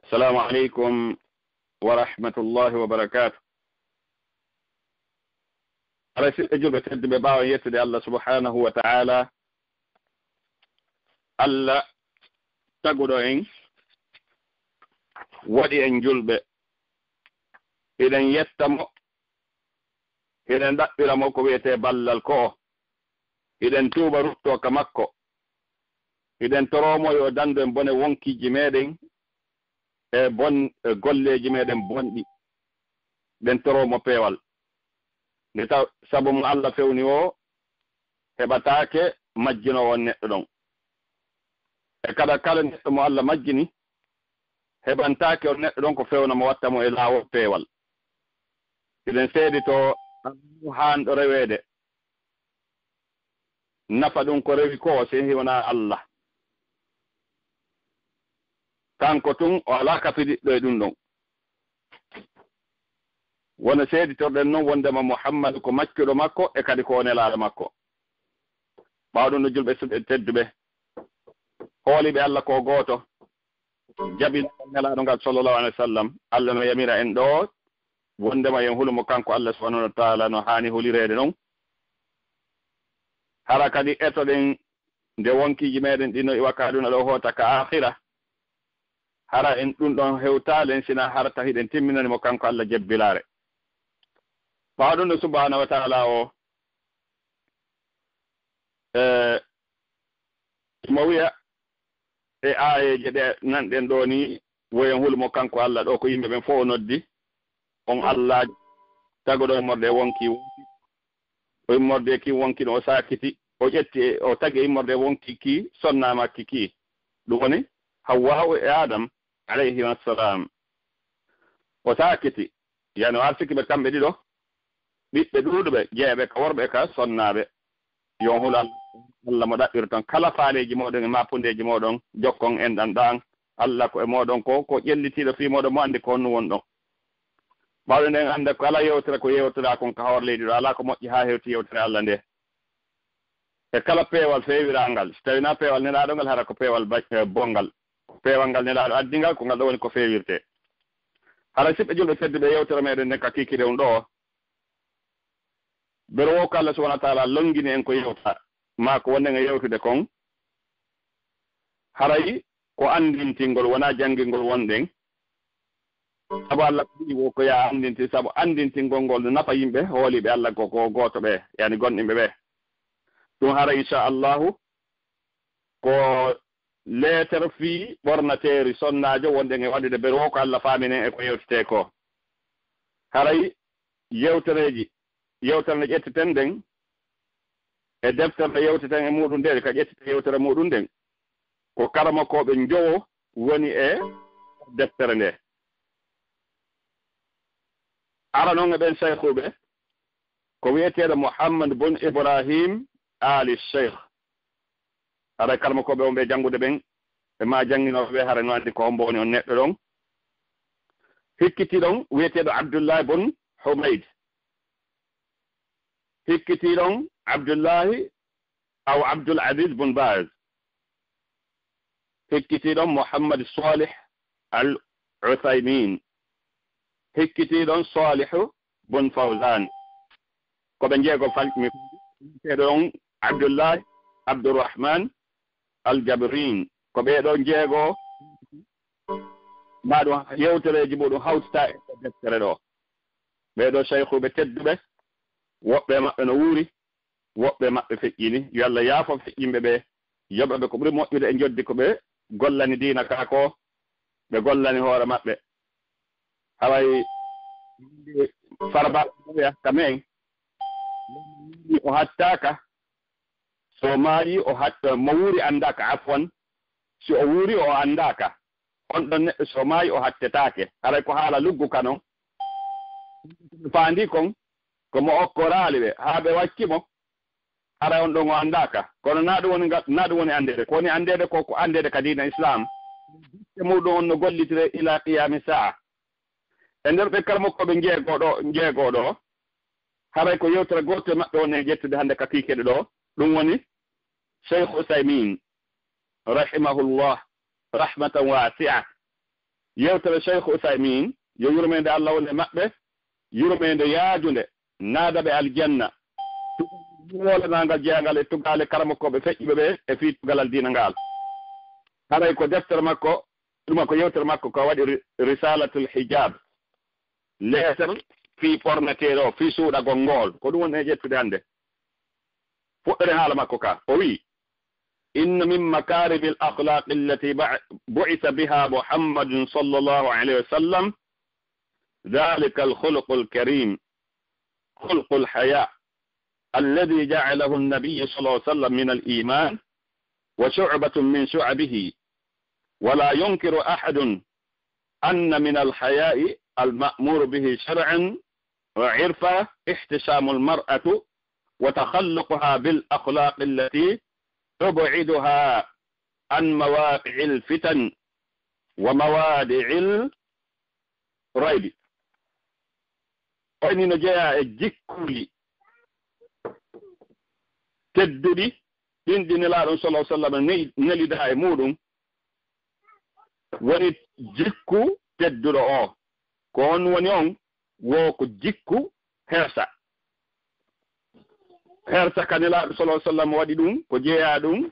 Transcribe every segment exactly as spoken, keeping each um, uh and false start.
Assalamu aleykum wa rahmatullahi wa barakatuh. Hara siɓɓe julɓe tedduɓe, ɓaawo yettude Allah subhanahu wa ta'ala, Allah taguɗo en, waɗi en julɓe, hiɗen yetta mo, hiɗen ɗaɓɓira mo ko wiyetee ballal ko o, hiɗen tuuba ruttoo ka makko, hiɗen toroo mo yo dandu en bone wonkiiji meɗen e bon, e golleeji meɗen bonɗi, ɗen toroo mo peewal. Nde taw sabu mo Allah fewni o, heɓataake majjinoowo on neɗɗo ɗon. E kala, kala neɗɗo mo Allah majjini, heɓantaake on neɗɗo ɗon ko fewna mo, watta mo e laawol peewal. Hiɗen seeditoo haanɗo reweede, nafa ɗum ko rewi ko, si hiwna Allah. Kanko tun o alaa kafidiɗɗo e ɗum ɗon. Wona seeditorɗen non wondema Muhammadu ko maccuɗo makko e kadi ko o nelaaɗo makko. Ɓaawo ɗum no julɓe suɓe tedduɓe, hooliɓe Allah ko gooto, jaɓi nelaaɗo ngal sallallahu alaihi wa sallam. Allah no yamira en ɗo wondema en hulu mo kanko Allah subhanahu wa ta'ala no haani hulireede non. Hara kadi etoɗen nde wonkiiji meɗen ɗin no iwa ka aduna ɗo hoota ka aakhira. Hara en ɗum ɗon hewtaali en sina hara tawi hiɗen timminani mo kanko Allah jebbilaare. Ɓaawo ɗum no subhanahu wa ta'ala o, e, mo wiya e aayeeje ɗe nanɗen ɗo ni, woyen hulu mo kanko Allah ɗo ko yimɓe ɓen fof o noddi, on Allah taguɗo immorde e wonki, o immorde ki wonki no o saakiti, o ƴetti e, o tagi e immorde e wonki ki sonna makki ki. Ɗum woni Hawwa'u e Adam alayhim assalam. O saakiti, yani o arsiki ɓe kamɓe ɗiɗo, ɓiɓɓe ɗuuɗuɓe, jeeɓe ka worɓe e ka sonnaaɓe. Yo on hulu Allah mo ɗaɓɓirton kala faaleeji mooɗon e maapundeeji mooɗon, jokkon enɗan ɗan. Allah ko e mooɗon ko, ko ƴellitiiɗo fii mooɗon, mo anndi ko honno wonɗon. Ɓawɗo nden annda ko kala yewtere ko yewtoraa kon ka hoore leydi ɗo, alaa ko moƴƴi haa hewti yewtere Allah nde. E kala peewal feewiraangal, si tawii naa peewal nelaaɗo ngal, hara ko peewal ba-, eh, bonngal. Ko peewal ngal nelaaɗo addi ngal, ko ngal ɗo woni ko feewirtee. Hara siɓɓe julɓe tedduɓe, yewtere meɗen nden ka kiikiiɗe on ɗo, bero wo ko Allah subhanahu wa ta'ala longini en ko yewta, maa ko wonɗen e yewtude kon, haray ko anndintingol, wonaa janngingol wonɗen. Sabu Allah ko wi'i wo ko yaa anndintin, sabu anndintingol ngol no nafa yimɓe hooliiɓe Allah ko, ko gooto ɓe, yani gomɗinɓe ɓe. Ɗum hara, insha Allahu, ko leeter fii ɓornateeri sonnaajo wonɗen e waɗude bero wo ko Allah faamini en e ko yewtetee ko. Haray yewtereeji, yewtere nde ƴetteten nden, e deftere nde yewteten e muuɗum nde, ka ƴetteten yewtere muuɗum nden, ko karamokooɓe njowo woni e deftere nde. Ara non e ɓen sayhuuɓe, ko wi'eteeɗo Muhammad bun Ibrahim Ali Sheikh. Haray karamokooɓe on ɓe janngude ɓen, ɓe maa jannginooɓe ɓe, haray no anndi ko hombo woni on neɗɗo ɗon. Hikkitii ɗon wi'eteeɗo Abdullahi bun Humayd. Hikkitii ɗon Abdullahi aw Abdul Aziz bun Baz. Hikkitii ɗon Muhammad Salih Al Uthaymin. Hikkitii ɗon Salihu bun Fawzan. Ko ɓe njeego falmi, wi'eteeɗo on Abdullahi Abdurrahman Al Jabrin. Ko ɓee ɗoo njeego, maa ɗum yewtereeji muɗum hawtitaa e deftere ɗoo. Ɓee ɗoo sayhuuɓe tedduɓe, woɓɓe e maɓɓe no wuuri, woɓɓe e maɓɓe feƴƴini. Yo Allah yaafo feƴƴinɓe ɓe, yoɓa ɓe ko ɓuri moƴƴude e njoɓdi ko ɓe gollani diina kaa ko, ɓe gollani hoore maɓɓe. Haray Farba Boya ka men, o hattaaka, so maayi o hat-, mo wuuri anndaaka, afwan, si o wuuri o anndaaka, on ɗon neɗɗo so maayi o hattetaake. Haray ko haala luggu ka non. Faandi kon, ko mo okkoraali ɓe, haa ɓe wacci mo, haray on ɗon o anndaaka. Kono naa ɗum woni ngal, naa ɗum woni anndeede. Ko woni anndeede ko, ko anndeede ka diina Islam. E muɗum on no gollitire ila qiyaami saa. E nder ɓe karamokooɓe njeego ɗo, njeego ɗo, haray ko yewtere gooto e maɓɓe woni e ƴettude hannde ka kiikiiɗe ɗo. Ɗum woni Cheikh Uthaymin, rahimahullah, rahmatan wasi'a. yewtere Cheikh Uthaymin, yo yurmeende Allah won e maɓɓe, yurmeende yaajunde, naada ɓe aljanna. Woolanangal jeyangal e tugaale karamokooɓe feƴƴuɓe ɓe e fii tugalal diina ngal. Haray ko deftere makko, ɗuma ko yewtere makko ko waɗi ri-, Risalatul Hijab. Leeter fii ɓorneteeɗo o, fii suuɗagol ngol. Ko ɗum woni e ƴettude hannde. Fuɗɗore haala makko ka, o wi'i: إن من مكارم الأخلاق التي بع-، بعث بها محمد صلى الله عليه وسلم ذلك الخلق الكريم، خلق الحياء، الذي جعله النبي صلى الله عليه وسلم من الإيمان وشعبة من شعبه، ولا ينكر أحد أن من الحياء المأمور به شرعا وعرفا احتشام المرأة وتخلقها بالأخلاق التي تبعدها عن مواقع الفتن وموادع الريب. O inni no jeyaa e jikkuuji tedduɗi ɗin ɗi Nelaaɗo sallallahu alaihi wasallam ne-, nelidaa e muuɗum, woni jikku tedduɗo o. Ko on woni on? Wo ko jikku hersa. Hersa ka Nelaaɗo sallallahu alaihi wasallam waɗi ɗum, ko jeyaa ɗum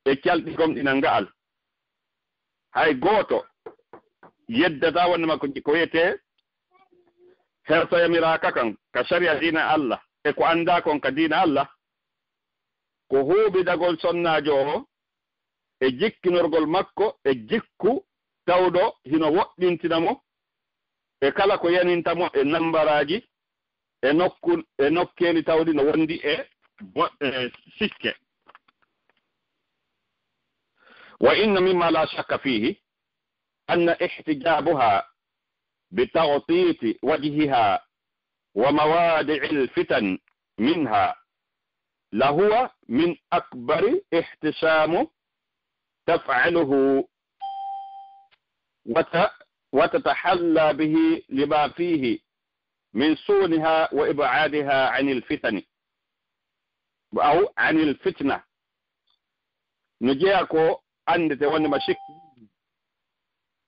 e calɗi gomɗinal ngal. Hay gooto yeddataa wonde makko ko wiyetee hersa yamiraaka kan ka sharia diina Allah, e ko anndaa kon ka diina Allah, ko huuɓidagol sonnaajo o e jikkinorgol makko e jikku tawɗo hino woɗɗintina mo e kala ko yaninta mo e nambaraaji e nokku, e nokkeeli tawɗi no wondi e bo-, e sikke. وإن مما لا شك فيه أن احتجابها بتغطية وجهها ومواضع الفتن منها لهو من أكبر احتشام تفعله وت-، وتتحلى به لما فيه من صونها وإبعادها عن الفتن أو عن الفتنة. No jeyaa ko anndete wonde ma sikki,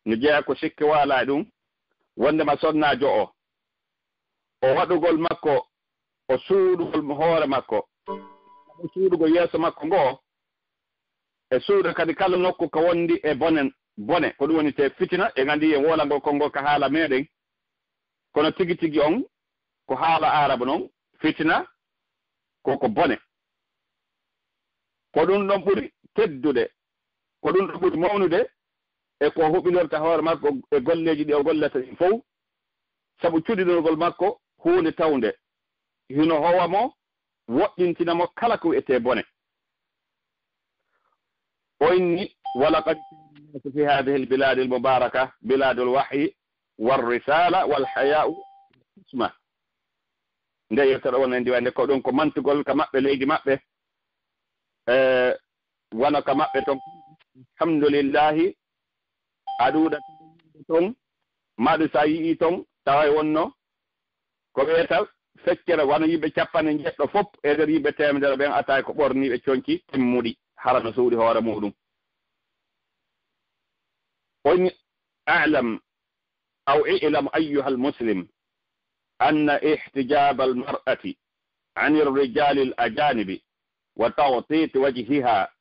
no jeyaa ko sikki waalaa e ɗum, wonde ma sonnaajo o, o waɗugol makko, o suuɗugol mo hoore makko, o suuɗugol yeeso makko ngo, e suuɗa kadi kala nokku ka wondi e bone, bone, ko ɗum woni te fitina, en anndi e wolangol konngol ka haala meɗen, kono tigi tigi on ko haala Aarabu non, fitina ko ko bone. Ko ɗum ɗon ɓuri teddude, ko ɗum ɗon ɓuri mawnude e ko huɓindorta hoore makko e golleeji ɗi o gollata ɗin fow, sabu cuɗinorgol makko huunde tawnde hino howa mo, woɗɗintina mo kala ko wi'etee bone. O inni: ولقد كان الناس في هذه البلاد المباركة بلاد الوحي والرسالة والحياء والحشمة. Nde yewtere won en diwaande ko ɗum ko mantugol ka maɓɓe leydi maɓɓe. E, wano ka maɓɓe ton. Alhamdulillahi, a ɗuuɗa ton, maɗu sa yi'i ton, taway wonno ko ɓeeta feccere wano yimɓe capanɗe njeɗɗo fof e nder yimɓe teemedere ɓen, ataay ko ɓorniiɓe conci timmuɗi, hara no suuɗi hoore muɗum. On اعلم أو اعلم أيها المسلم أن احتجاب المرأة عن الرجال الأجانب وتغطية وجهها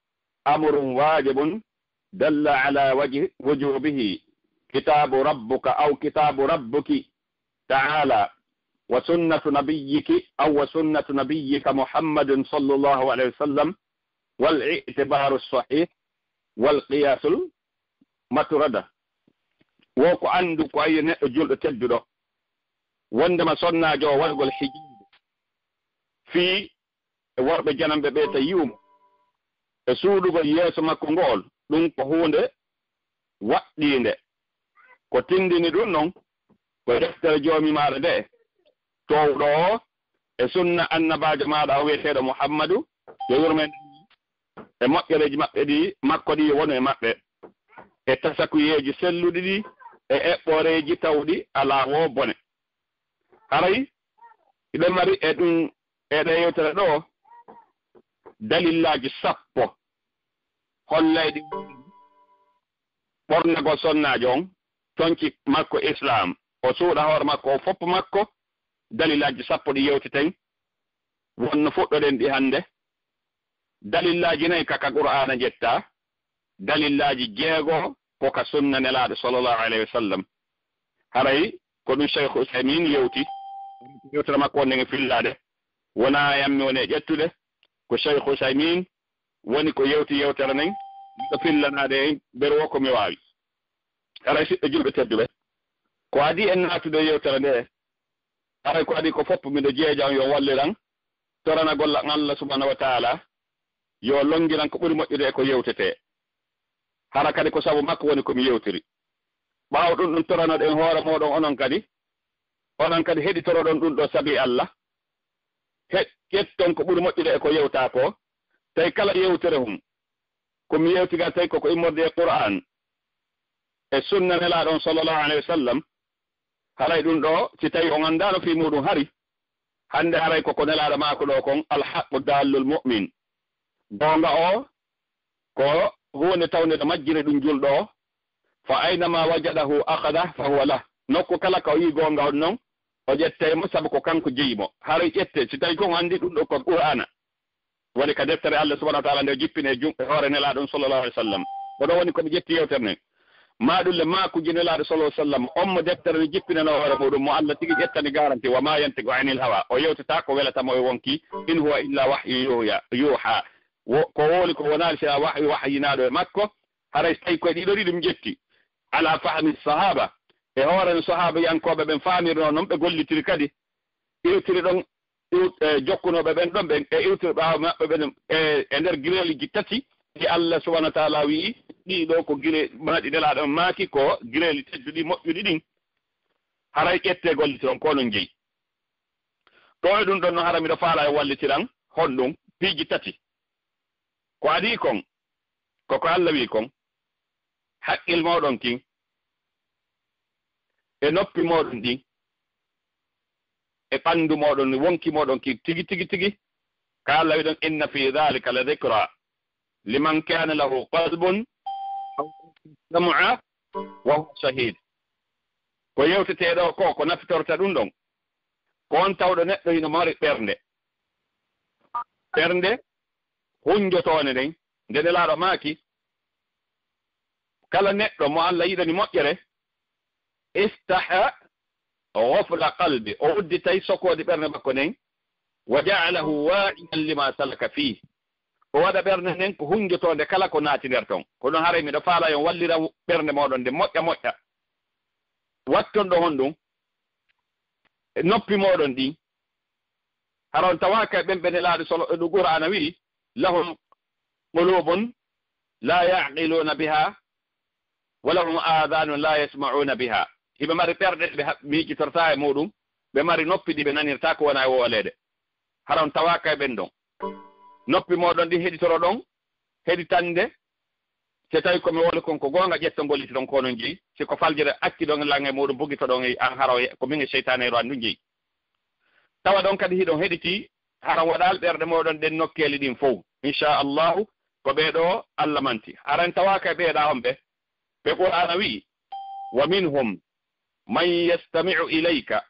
أمر واجب دل على وجه وجوبه كتاب ربك أو كتاب ربك تعالى وسنة نبيك أو وسنة نبيك محمد صلى الله عليه وسلم والاعتبار الصحيح والقياس المطرد. Wo ko anndu ko ayi neɗɗo julɗo tedduɗo, wondema sonnaajo o waɗugol hijaabu fii e worɓe jananɓe ɓe ta yi'umo e suuɗugol yeeso makko ngo'ol, ɗum ko huunde waɗɗiinde. Ko tindini ɗum non ko deftere Joomi maaɗa nde'e toowɗo o e sunna Annabaajo maaɗa o wi'eteeɗo Muhammadu, yo yurmeende e moƴƴereeji maɓɓe ɗi, makko ɗi wonu e maɓɓe, e tasakuyeeji selluɗi ɗi, e eɓɓooreeji tawɗi alaa woo bone. Haray hiɗen mari e ɗum, e ɗee yewtere ɗoo, dalillaaji sappo hollayɗi ɓornagol sonnaajo on, tonci makko Islaam, o suuɗa hoore makko, o foppa makko, dalilaaji sappo ɗi yewteten, wonno fuɗɗoɗen ɗi hannde. Dalilaaji nayi ka, ka Qur'aana ƴettaa, dalilaaji jeego ko ka sunna Nelaaɗo sallallahu alayhi wa sallam. Haray ko ɗum Cheikh Ousaymin yewti, yewtere makko wonde e fillaade, wonaa yammi woni e ƴettude, ko Cheikh Ousaymin woni ko yewti yewtere nden, miɗo fillanaade en beru o ko mi waawi. Haray siɓɓe julɓe tedduɓe, ko adii en naatude e yewtere nde, haray ko adii ko fof miɗo jeeja on yo walliran, toranagol Allah subhanahu wa taala, yo longiran ko ɓuri moƴƴude e ko yewtetee. Hara kadi ko sabu makko woni ko mi yewtiri. Ɓaawo ɗum ɗum toranoɗen hoore mooɗon onon kadi, onon kadi heɗitoroɗon ɗum ɗo sabi Allah. Heɗ-, ƴetton ko ɓuri moƴƴude e ko yewtaa ko, tawi kala yewtere hum, ko mi yewti ga tawi koko immorde e Qur'an e sunna Nelaaɗo on sallallahu alayhi wa sallam, haray ɗum ɗo, si tawi on anndaano fii muuɗum hari, hannde haray koko Nelaaɗo maako ɗo kon, alhaqqu dallul mu'min. Goonga o, ko huunde tawnde no majjiri ɗum julɗo o, fa aynama wajadahu akhada fa huwa lah. Nokku kala ka o yii goonga on non, o ƴettay mo, sabu ko kanko jeyi mo. Haray ƴette, si tawi kon anndi ɗum ɗo ko Qur'aana. Woni ka deftere Allah subhanahu wa taala nde o jippini e jun-, e hoore Nelaaɗo on sallallahu alayhi wa sallam. Ko ɗo woni ko mi ƴetti yewtere nden. Maa ɗum le maakuji Nelaaɗo sallallahu alayhi wa sallam, on mo deftere nde jippinano hoore muɗum, mo Allah tigi ƴettani garanti, wa ma yantiqu anil hawa. O yewtata ko welata mo e wonki, in huwa illa wahyu yuha, yuha. Wo-, ko woni ko wonaali sina wahyu wahayinaaɗo e makko, haray so tawi koye ɗiɗo ɗiɗi mi ƴetti. Ala fahmi sahaba. E hoore no sahaabayankooɓe ɓen faamirno non ɓe gollitiri kadi. Iwtiri ɗon iw-, e jokkunooɓe ɓen ɗon ɓen, e iwtiri ɓaawo maɓɓe ɓen, e, e nder gireeliji tati, ɗi Allah subhanahu wa taala wi'i, ɗii ɗoo ko gire-, maa ɗi Nelaaɗo on maaki ko gireeli tedduɗi, moƴƴuɗi ɗin. Haray ƴettee gollitiron, ko non jeyi. Ɗoo e ɗum ɗon no hara miɗo faalaa e wallitiran honɗum? Piiji tati. Ko adii kon, ko ko Allah wi'i kon, haqqil mooɗon kin, e noppi mooɗon ɗin, e ɓanndu mooɗon, wonki mooɗon kin, tigi, tigi, tigi. Ka Allah wi'i ɗon, inna fi dhalika la dhikra liman kana lahu qalbun aw sam'a wa huwa shahid. Ko yewtetee ɗoo ko, ko nafitorta ɗum ɗon, ko on tawɗo neɗɗo hino mari ɓernde. Ɓernde hunjotoonde nden, nde Nelaaɗo maaki, kala neɗɗo mo Allah yiɗani moƴƴere, istaha ghufla qalbi, o udditay sokoodi ɓernde makko nden, wa ja'alahu wa'iyan lima salaka fih, o waɗa ɓernde nden ko hunjotoonde kala ko naati nder ton. Kono haray miɗo faalaa yo on wallira ɓernde mooɗon nden moƴƴa moƴƴa. Watton ɗo honɗum? E noppi mooɗon ɗin. Hara on tawaaka e ɓen ɓe Nelaaɗo solo-, ɗum Qur'aana wi'i, lahum qulubun la ya'qiluuna biha, wa lahum aadhaanun la yasma'uuna biha. Hiɓe mari ɓerɗe ɗe ɓe ha-, miijitortaa e muuɗum, ɓe mari noppi ɗi ɓe nanirtaa ko wonaa e wooleede. Hara on tawaaka e ɓen ɗon. Noppi mooɗon ɗin heɗitoro ɗon, heɗitande, si tawi ko mi wowli kon ko goonga, ƴetton gollitiron ko non jeyi. Si ko faljere acciɗon lan e muuɗum, bugitoɗon e an hara o ye-, ko min e seytaane e ɗo anndu jeyi. Tawa ɗon kadi hiɗon heɗiti, hara waɗal ɓerɗe mooɗon ɗen nokkeeli ɗin fow. Inchallahu, ko ɓee ɗo Allah manti. Hara en tawaaka e ɓee ɗa on ɓe, ɓe Qur'aana wi'i, wa minhum man yastami'u ilayka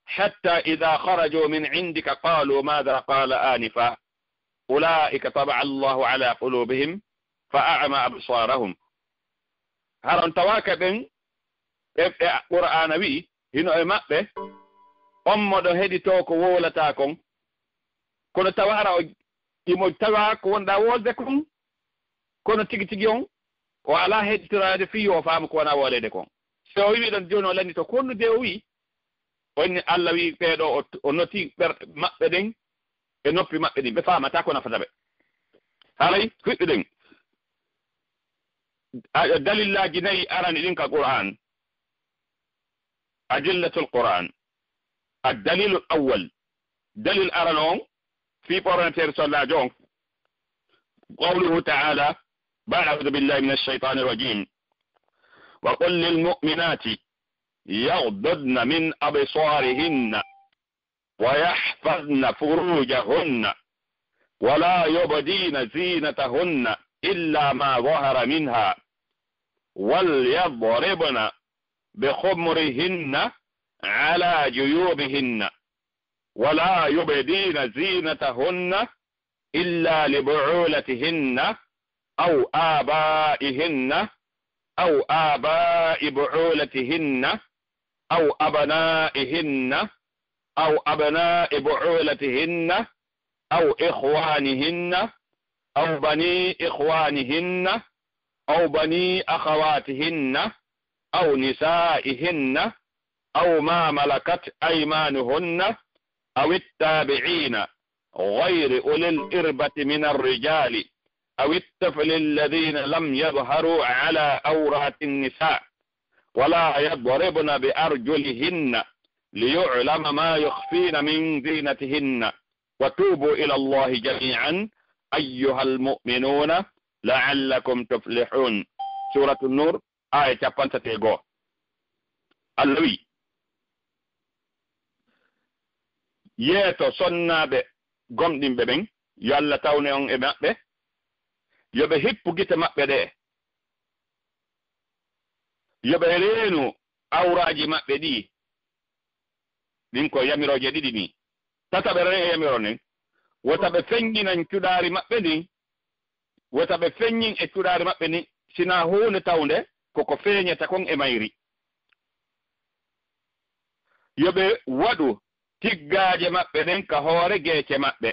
hatta idha kharaju min indika qalu madha qala anifa. Ulaika taba'a Allahu ala qulubihim fa a'ma absarahum. Hara on tawaaka ɓen ɓe, ɓe Qur'aana wi'i, hino e maɓɓe, on moɗo heɗitoo ko wowlataa kon. Kono tawa hara o, imo tawa ko wonɗaa wolde kon, kono tigi tigi on, o alaa heɗitoraade fii yo o faamu ko wonaa wooleede kon. So o wi'i ɗon jooni o lanndito ko honɗum de o wi'i, on ni Allah wi'i ɓee ɗo o, o noti ɓerɗe maɓɓe ɗen e noppi maɓɓe ɗin, ɓe faamataa ko nafata ɓe. Haray, hiɗɗuɗen. A, dalillaaji nayi arani ɗin ka Qur'aan. Adillatul Qur'aan. Ad-dalilul awwal. Dalil arano on, fii ɓornateeri sollaajo on. Qawluhu ta'ala, ba'da a'udhu billahi minash shaytanir rajim. Wa qul lil mu'minati yaghdudna min absarihinna ويحفظن فروجهن ولا يبدين زينتهن إلا ما ظهر منها وليضربن بخمرهن على جيوبهن، ولا يبدين زينتهن إلا لبعولتهن أو آبائهن أو آباء بعولتهن أو أبنائهن أو أبناء بعولتهن أو إخوانهن أو بني إخوانهن أو بني أخواتهن أو نسائهن أو ما ملكت أيمانهن أو التابعين غير أولي الإربة من الرجال أو الطفل الذين لم يظهروا على عورات النساء ولا يضربن بأرجلهن ليعلم ما يخفين من زينتهن وتوبوا إلى الله جميعا أيها المؤمنون لعلكم تفلحون. Suuratu Nuur, aaya cappanɗe tati e goo. Allah wi'i, yeeto sonnaaɓe gomɗinɓe ɓen, yo Allah tawne on e maɓɓe, yo ɓe hippu gite maɓɓe ɗe, yo ɓe reenu awraaji maɓɓe ɗi. Ɗin ko yamirooje ɗiɗi ni. Tataɓere nden e yamiro nden, wota ɓe feññinan cuɗaari maɓɓe ndin, wota ɓe feññin e cuɗaari maɓɓe ndin, sinaa huunde tawnde ko ko feeñata kon e mayri. Yo ɓe waɗu tiggaaje maɓɓe ɗen ka hoore geece maɓɓe.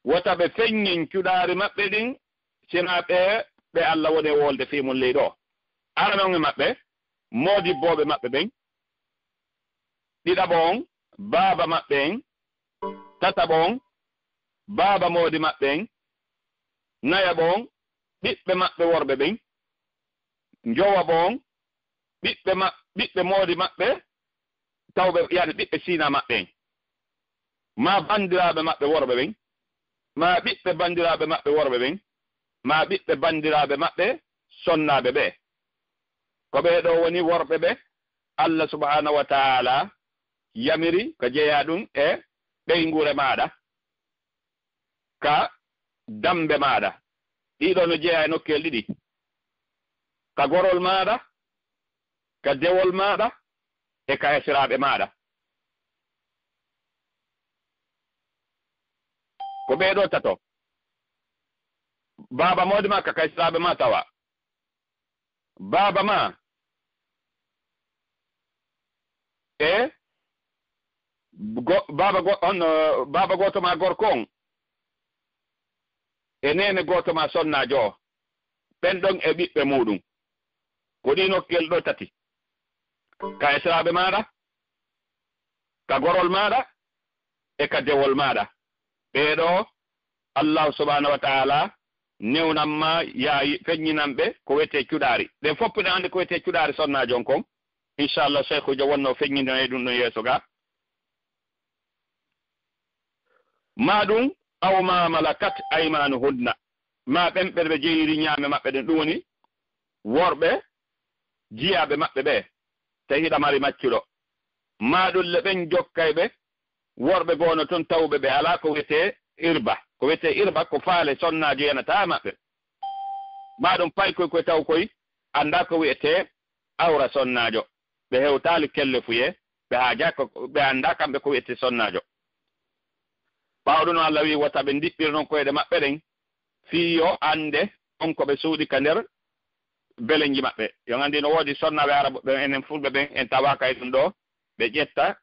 Wota ɓe feññin cuɗaari maɓɓe ɗin, sinaa ɓe, ɓe Allah woni e wolde fii mun ley ɗoo. Arano on e maɓɓe, moodibbooɓe maɓɓe ɓen. Ɗiɗaɓo on, baaba maɓɓe en. Tataɓo on, baaba moodi maɓɓe en. Nayaɓo on, ɓiɓɓe maɓɓe worɓe ɓen. Njowaɓo on, ɓiɓɓe ma-, ɓiɓɓe moodi maɓɓe, tawɓe, yani, ɓiɓɓe siina maɓɓe en, maa banndiraaɓe maɓɓe worɓe ɓen, maa ɓiɓɓe banndiraaɓe maɓɓe worɓe ɓen, maa ɓiɓɓe banndiraaɓe maɓɓe sonnaaɓe ɓe. Ko ɓee ɗoo woni worɓe ɓe Allah subhaanahu wa ta'aalaa yamiri ko jeyaa ɗum e ɓeynguure maaɗa, ka dammbe maaɗa. Ɗii ɗoo no jeyaa e nokkeeli ɗiɗi, ka gorol maaɗa, ka dewol maaɗa, e ka esiraaɓe maaɗa. Ko ɓee ɗoo tato. Baaba moodi maa ka, ka esiraaɓe maa tawa. Baaba maa e go-, baaba go-, on, eh, baaba gooto maa gorko on e neene gooto maa sonnaajo o, ɓen ɗon e ɓiɓɓe muuɗum. Ko ɗii nokkeeli ɗoo tati, ka esiraaɓe maaɗa, ka gorol maaɗa, e ka dewol maaɗa. Ɓee ɗoo, Allaahu subhaanahu wa ta'aalaa newnan ma, yaa feññinan ɓe ko wiyetee cuɗaari. Ɗen fof hiɗen anndi ko wiyetee cuɗaari sonnaajo on kon. Inchallah, Seykhujo wonno feññinanay ɗum ɗon yeeso gaa. Maa ɗum, aw maa malakat aymaanuhunna, maa ɓen ɓe ɓe jeyiri ñaame maɓɓe ɗen, ɗum woni worɓe jiyaaɓe maɓɓe ɓe, tawi hiɗa mari maccuɗo. Maa ɗum le ɓen jokkay ɓe, worɓe goo no ton tawɓe ɓe alaa ko wiyetee irba. Ko wiyetee irba ko faale sonnaajo yanata maɓɓe. Maa ɗum paykoy koy taw koy anndaa ko wiyetee awra sonnaajo. Ɓe hewtaali kellefuyee, ɓe haajaaka, ɓe anndaa kamɓe ko wiyetee sonnaajo. Ɓaawo ɗum, Allah wi'i, wota ɓe ndiɓɓir non koyɗe maɓɓe ɗen, fii yo annde on ko ɓe suuɗi ka nder belenji maɓɓe. Yo anndi no woodi sonnaaɓe Arabu ɓen, enen Fulɓe ɓen, en tawaaka e ɗum ɗoo, ɓe ƴetta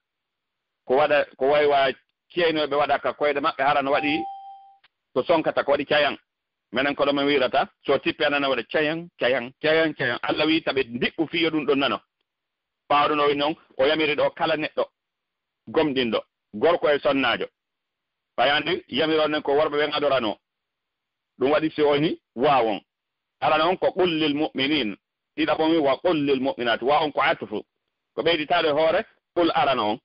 ko waɗa, ko waywa ceynoy ɓe waɗa ka koyɗe maɓɓe, hara no waɗi ko sonkata, ko waɗi cayan. Menen ko ɗo men wi'irata, so tippi a nana waɗa cayan, cayan, cayan, cayan. Allah wi'i ta ɓe ndiɓɓu fii yo ɗum ɗon nano. Ɓaawo ɗum o wi'i non, o yamiri ɗoo kala neɗɗo gomɗinɗo, gorko e sonnaajo. Ɓay anndi yamiro nden ko worɓe ɓen adoranoo. Ɗum waɗi si o ni waawon. Arano on ko qul lil mu'minin. Ɗiɗaɓo mi wa qul lil mu'minat. Waawon ko atfu. Ko ɓeyditaade e hoore qul arano on.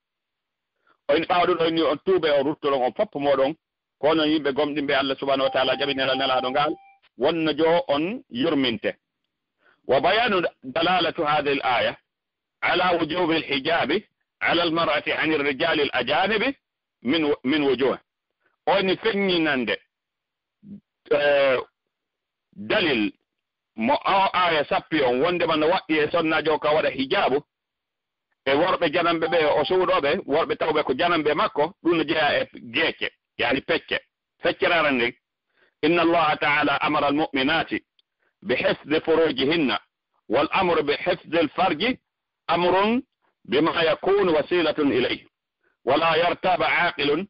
O inni ɓaawo ɗum o inni on tuube o ruttoɗon on foppo mooɗon. Ko onon yimɓe gomɗinɓe Allah subhanahu wa ta'ala jaɓi nelal nelaaɗo ngal. Wonno jo on yurminte. Wa bayanu dalalatu hadhihi al aya ala wujubi al hijabi ala al mar'ati an ar rijali al ajanibi min, min wujuh. O inni feññinande, eh, dalil mo o aaya sappi on, wondema no waɗɗi e sonnaajo o ka waɗa hijaabu, e worɓe jananɓe ɓe o suuɗoo ɓe, worɓe tawɓe ko jananɓe makko, ɗum no jeyaa e geecce, yaani pecce. Feccere aran nden, إن الله تعالى أمر المؤمنات بحفظ فروجهن، والأمر بحفظ الفرج أمر بما يكون وسيلة إليه، ولا يرتاب عاقل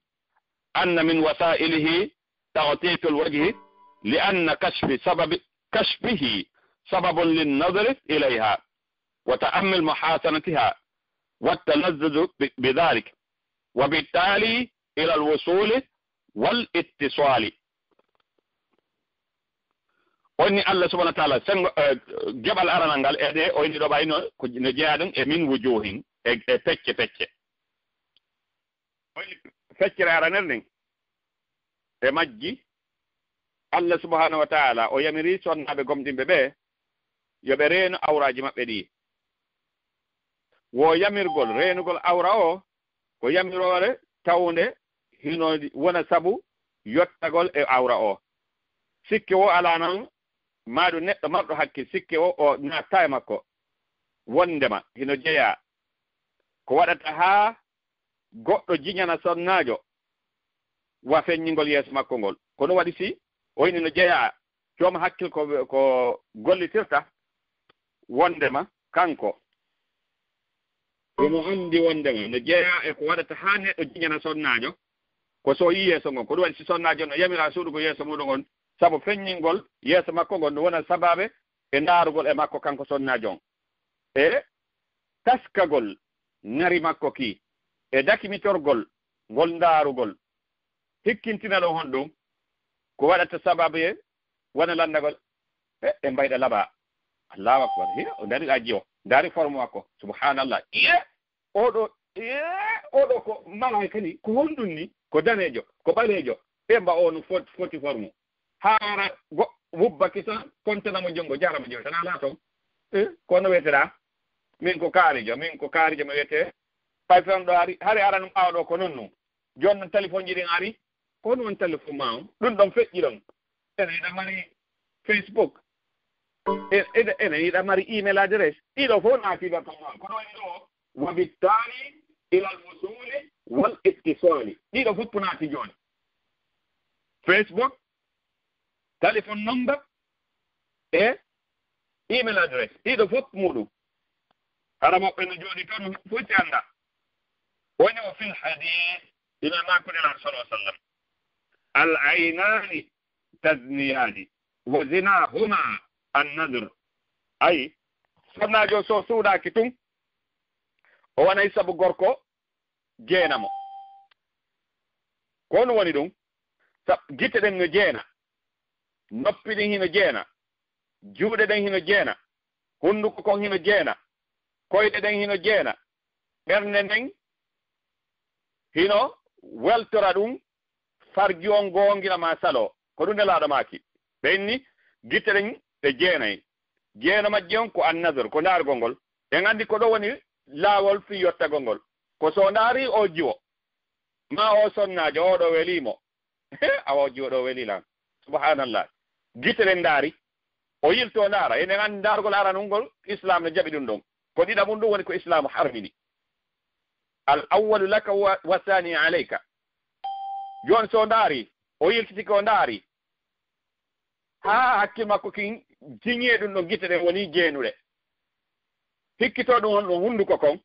أن من وسائله تغطية الوجه، لأن كشف سبب، كشفه سبب للنظر إليها وتأمل محاسنتها والتلذذ ب-، بذلك، وبالتالي إلى الوصول والاتصال. Onni Allah subhanahu wa ta'ala, sengo, eh, geɓal aranal ngal, e ɗe, o inni ɗo ɓay no, ko, no jeyaa ɗum e min wujuhin, e, e pecce, pecce. Onni feccere aranel nden, e majji, Allah subhanahu wa ta'ala, o yamiri sonnaaɓe gomɗinɓe ɓe, yo ɓe reenu awraaji maɓɓe ɗi. Wo yamirgol, reenugol awra o, ko yamiroore tawnde hino wona sabu yottagol e awra o. Sikke wo alaa non, maa ɗum neɗɗo marɗo hakkil, sikke o, o naattaa e makko. Wondema hino jeyaa ko waɗata haa goɗɗo jiñana sonnaajo wa feññingol yeeso makko ngol. Ko ɗum waɗi si o ini no jeyaa joom hakkil ko, ko gollitirta wondema kanko emo anndi wondema no jeyaa e ko waɗata haa neɗɗo jiñana sonnaajo, ko so o yii yeeso ngon. Ko ɗum waɗi si sonnaajo no yamira suuɗugol yeeso muɗum on, sabu feññingol yeeso makko ngol no wona sabaabe e ndaarugol e makko kanko sonnaajo on. E taskagol ŋari makko ki, e dakimitorgol ngol ndaarugol. Hikkintina ɗon honɗum? Ko waɗata sababu e wona lanndagol, e, e mbayɗa laba. Allahu akbar. Hiya, o ndaari ɗa jiwo. Ndaari forme makko. Subhanallah. Iye, oɗo, iye, oɗo ko malaika ni. Ko honɗum ni? Ko daneejo, ko ɓaleejo. Ɓe mba o no fot-, foti forme. Haara go-, wubba kisa, kontana mo jongo, jarama jongo, tana ala ton. Eh, kono wetera. Min ko kaarijo, min ko kaarijo mo wiyete. Pay fen ɗo ari, hari aran ɓaawo ɗo ko non non. Jon non téléphone ji ɗin ari, ko non téléphone ma on. Ɗum ɗon feƴƴi ɗon. Ene yiɗa mari Facebook. E, ene, ene yiɗa mari email address. Ɗiɗo fof naati ɗo ton. Ko ɗo woni ɗo. Wa bittali ilal wusuli wal ittisali. Ɗiɗo fof naati jooni. Facebook, téléphone number, e email address. Ɗiɗo fof muɗum. Hara maɓɓe no jooɗi toon, fof si annda. Woni o fil hadith, ina ma ko Nulaaɗo sallallahu alaihi wasallam. Al aynani tazniyani, wa zinahuma an nadr. Ayi, sonnaajo so suuɗaaki tun, o wonay sabu gorko jeenamo. Ko honɗum woni ɗum? Sa-, gite ɗen no jeena, noppi ɗin hino jeena, juuɗe ɗen hino jeena, hunduko kon hino jeena, koyɗe ɗen hino jeena, ɓernde nden hino weltora ɗum, farji on goongina ma salo. Ko ɗum Nelaaɗo maaki. Ɓe inni gite ɗen ɗe jeenay. Jeeno majje on ko annazar, ko ndaargol ngol. En anndi ko ɗo woni laawol fii yottagol ngol. Ko so ndaari o jiwo, maa o sonnaajo, o ɗo welii mo. He, awa o jiwo ɗo welii lan. Subhanallah. Gite ɗen ndaari. O yilto ndaara. Enen anndi ndaargol aranungol, Islam no jaɓi ɗum ɗon. Ko ɗiɗaɓun ɗum woni ko Islam harmini. Al awwalu laka wa, wa thani alayka. Jooni so ndaari, o yiltitike o ndaari. Haa hakkil makko kin jiñee ɗum ɗon gite ɗen woni jeenuɗe. Hikkito ɗum on ɗon hunduko kon.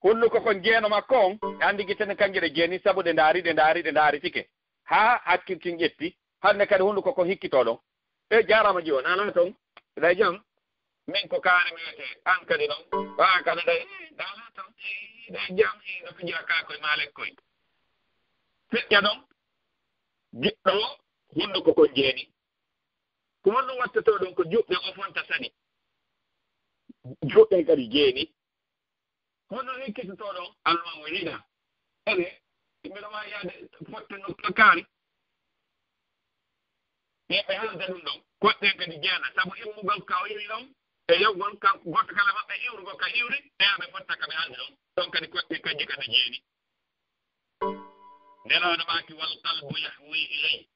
Hunduko kon jeeno makko on, e anndi gite ɗen kanje ɗe jeeni, sabu ɗe ndaari, ɗe ndaari, ɗe ndaari tike. Haa hakkil kin ƴetti, hannde kadi hunduko kon hikkito ɗon. E jaaraama jiwo, nana ton, ɗa jam? Min ko kaari mi wiyete, an kadi non. Ɓaa kadi ɗa, nana ton, ɗa jam, no fijira kaa koy maa lekkoy. Feƴƴa ɗon, giɗɗo o, hunduko kon jeeni. Ko honɗum wattotoo ɗon ko juuɗe o fonta sani? Juuɗe kadi jeeni. Honɗum hikkitotoo ɗon? Alma o yiɗa. Ene, mbiɗo waawi yahde fotte nokka kaari. Ɓe ɓe haalda ɗum ɗon. Koɗɗen kadi jeena. Sabu immugol ka o iwi ɗon, e yawgol ka gooto kala maɓɓe iwrugol ka iwri, ɓe haa ɓe fotta ka ɓe haaldi ɗon. Ɗon kadi koɗɗen kadi kadi jeeni. Nelaaɗo maaki, "Wal qalbu yahwi ilay."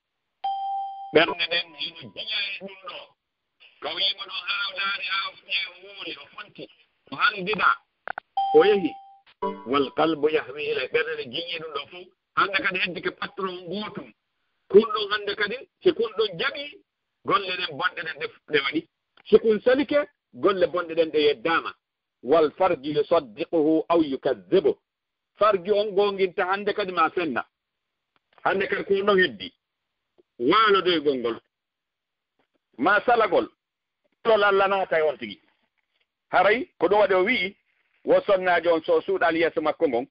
Ɓernde nden hino jiña e ɗum ɗo. Ka o yii mo ɗon, haa o laari, haa o fiyee, o wuuri, o fonti, o hanndidaa, o yehi. Wal qalbu yahwi ilay, ɓernde nde jiñii ɗum ɗoo fof. Hannde kadi heddike patron gootum. Kun ɗon hannde kadi, si kun ɗon jaɓii, golle ɗen bonɗe ɗen ɗe, ɗe waɗi. Si kun salike, golle bonɗe ɗen ɗe yeddaama. Wal farju yusaddiquhu aw yukadhibu. Farju on goonginta hannde kadi maa fenna. Hannde kadi ko ɗon heddi. Waalodoygol ngol. Maa salagol. Ɗo Alla naatay on tigi. Haray ko ɗum waɗi o wi'i, wo sonnaajo on so o suuɗaali yeeso makko ngon,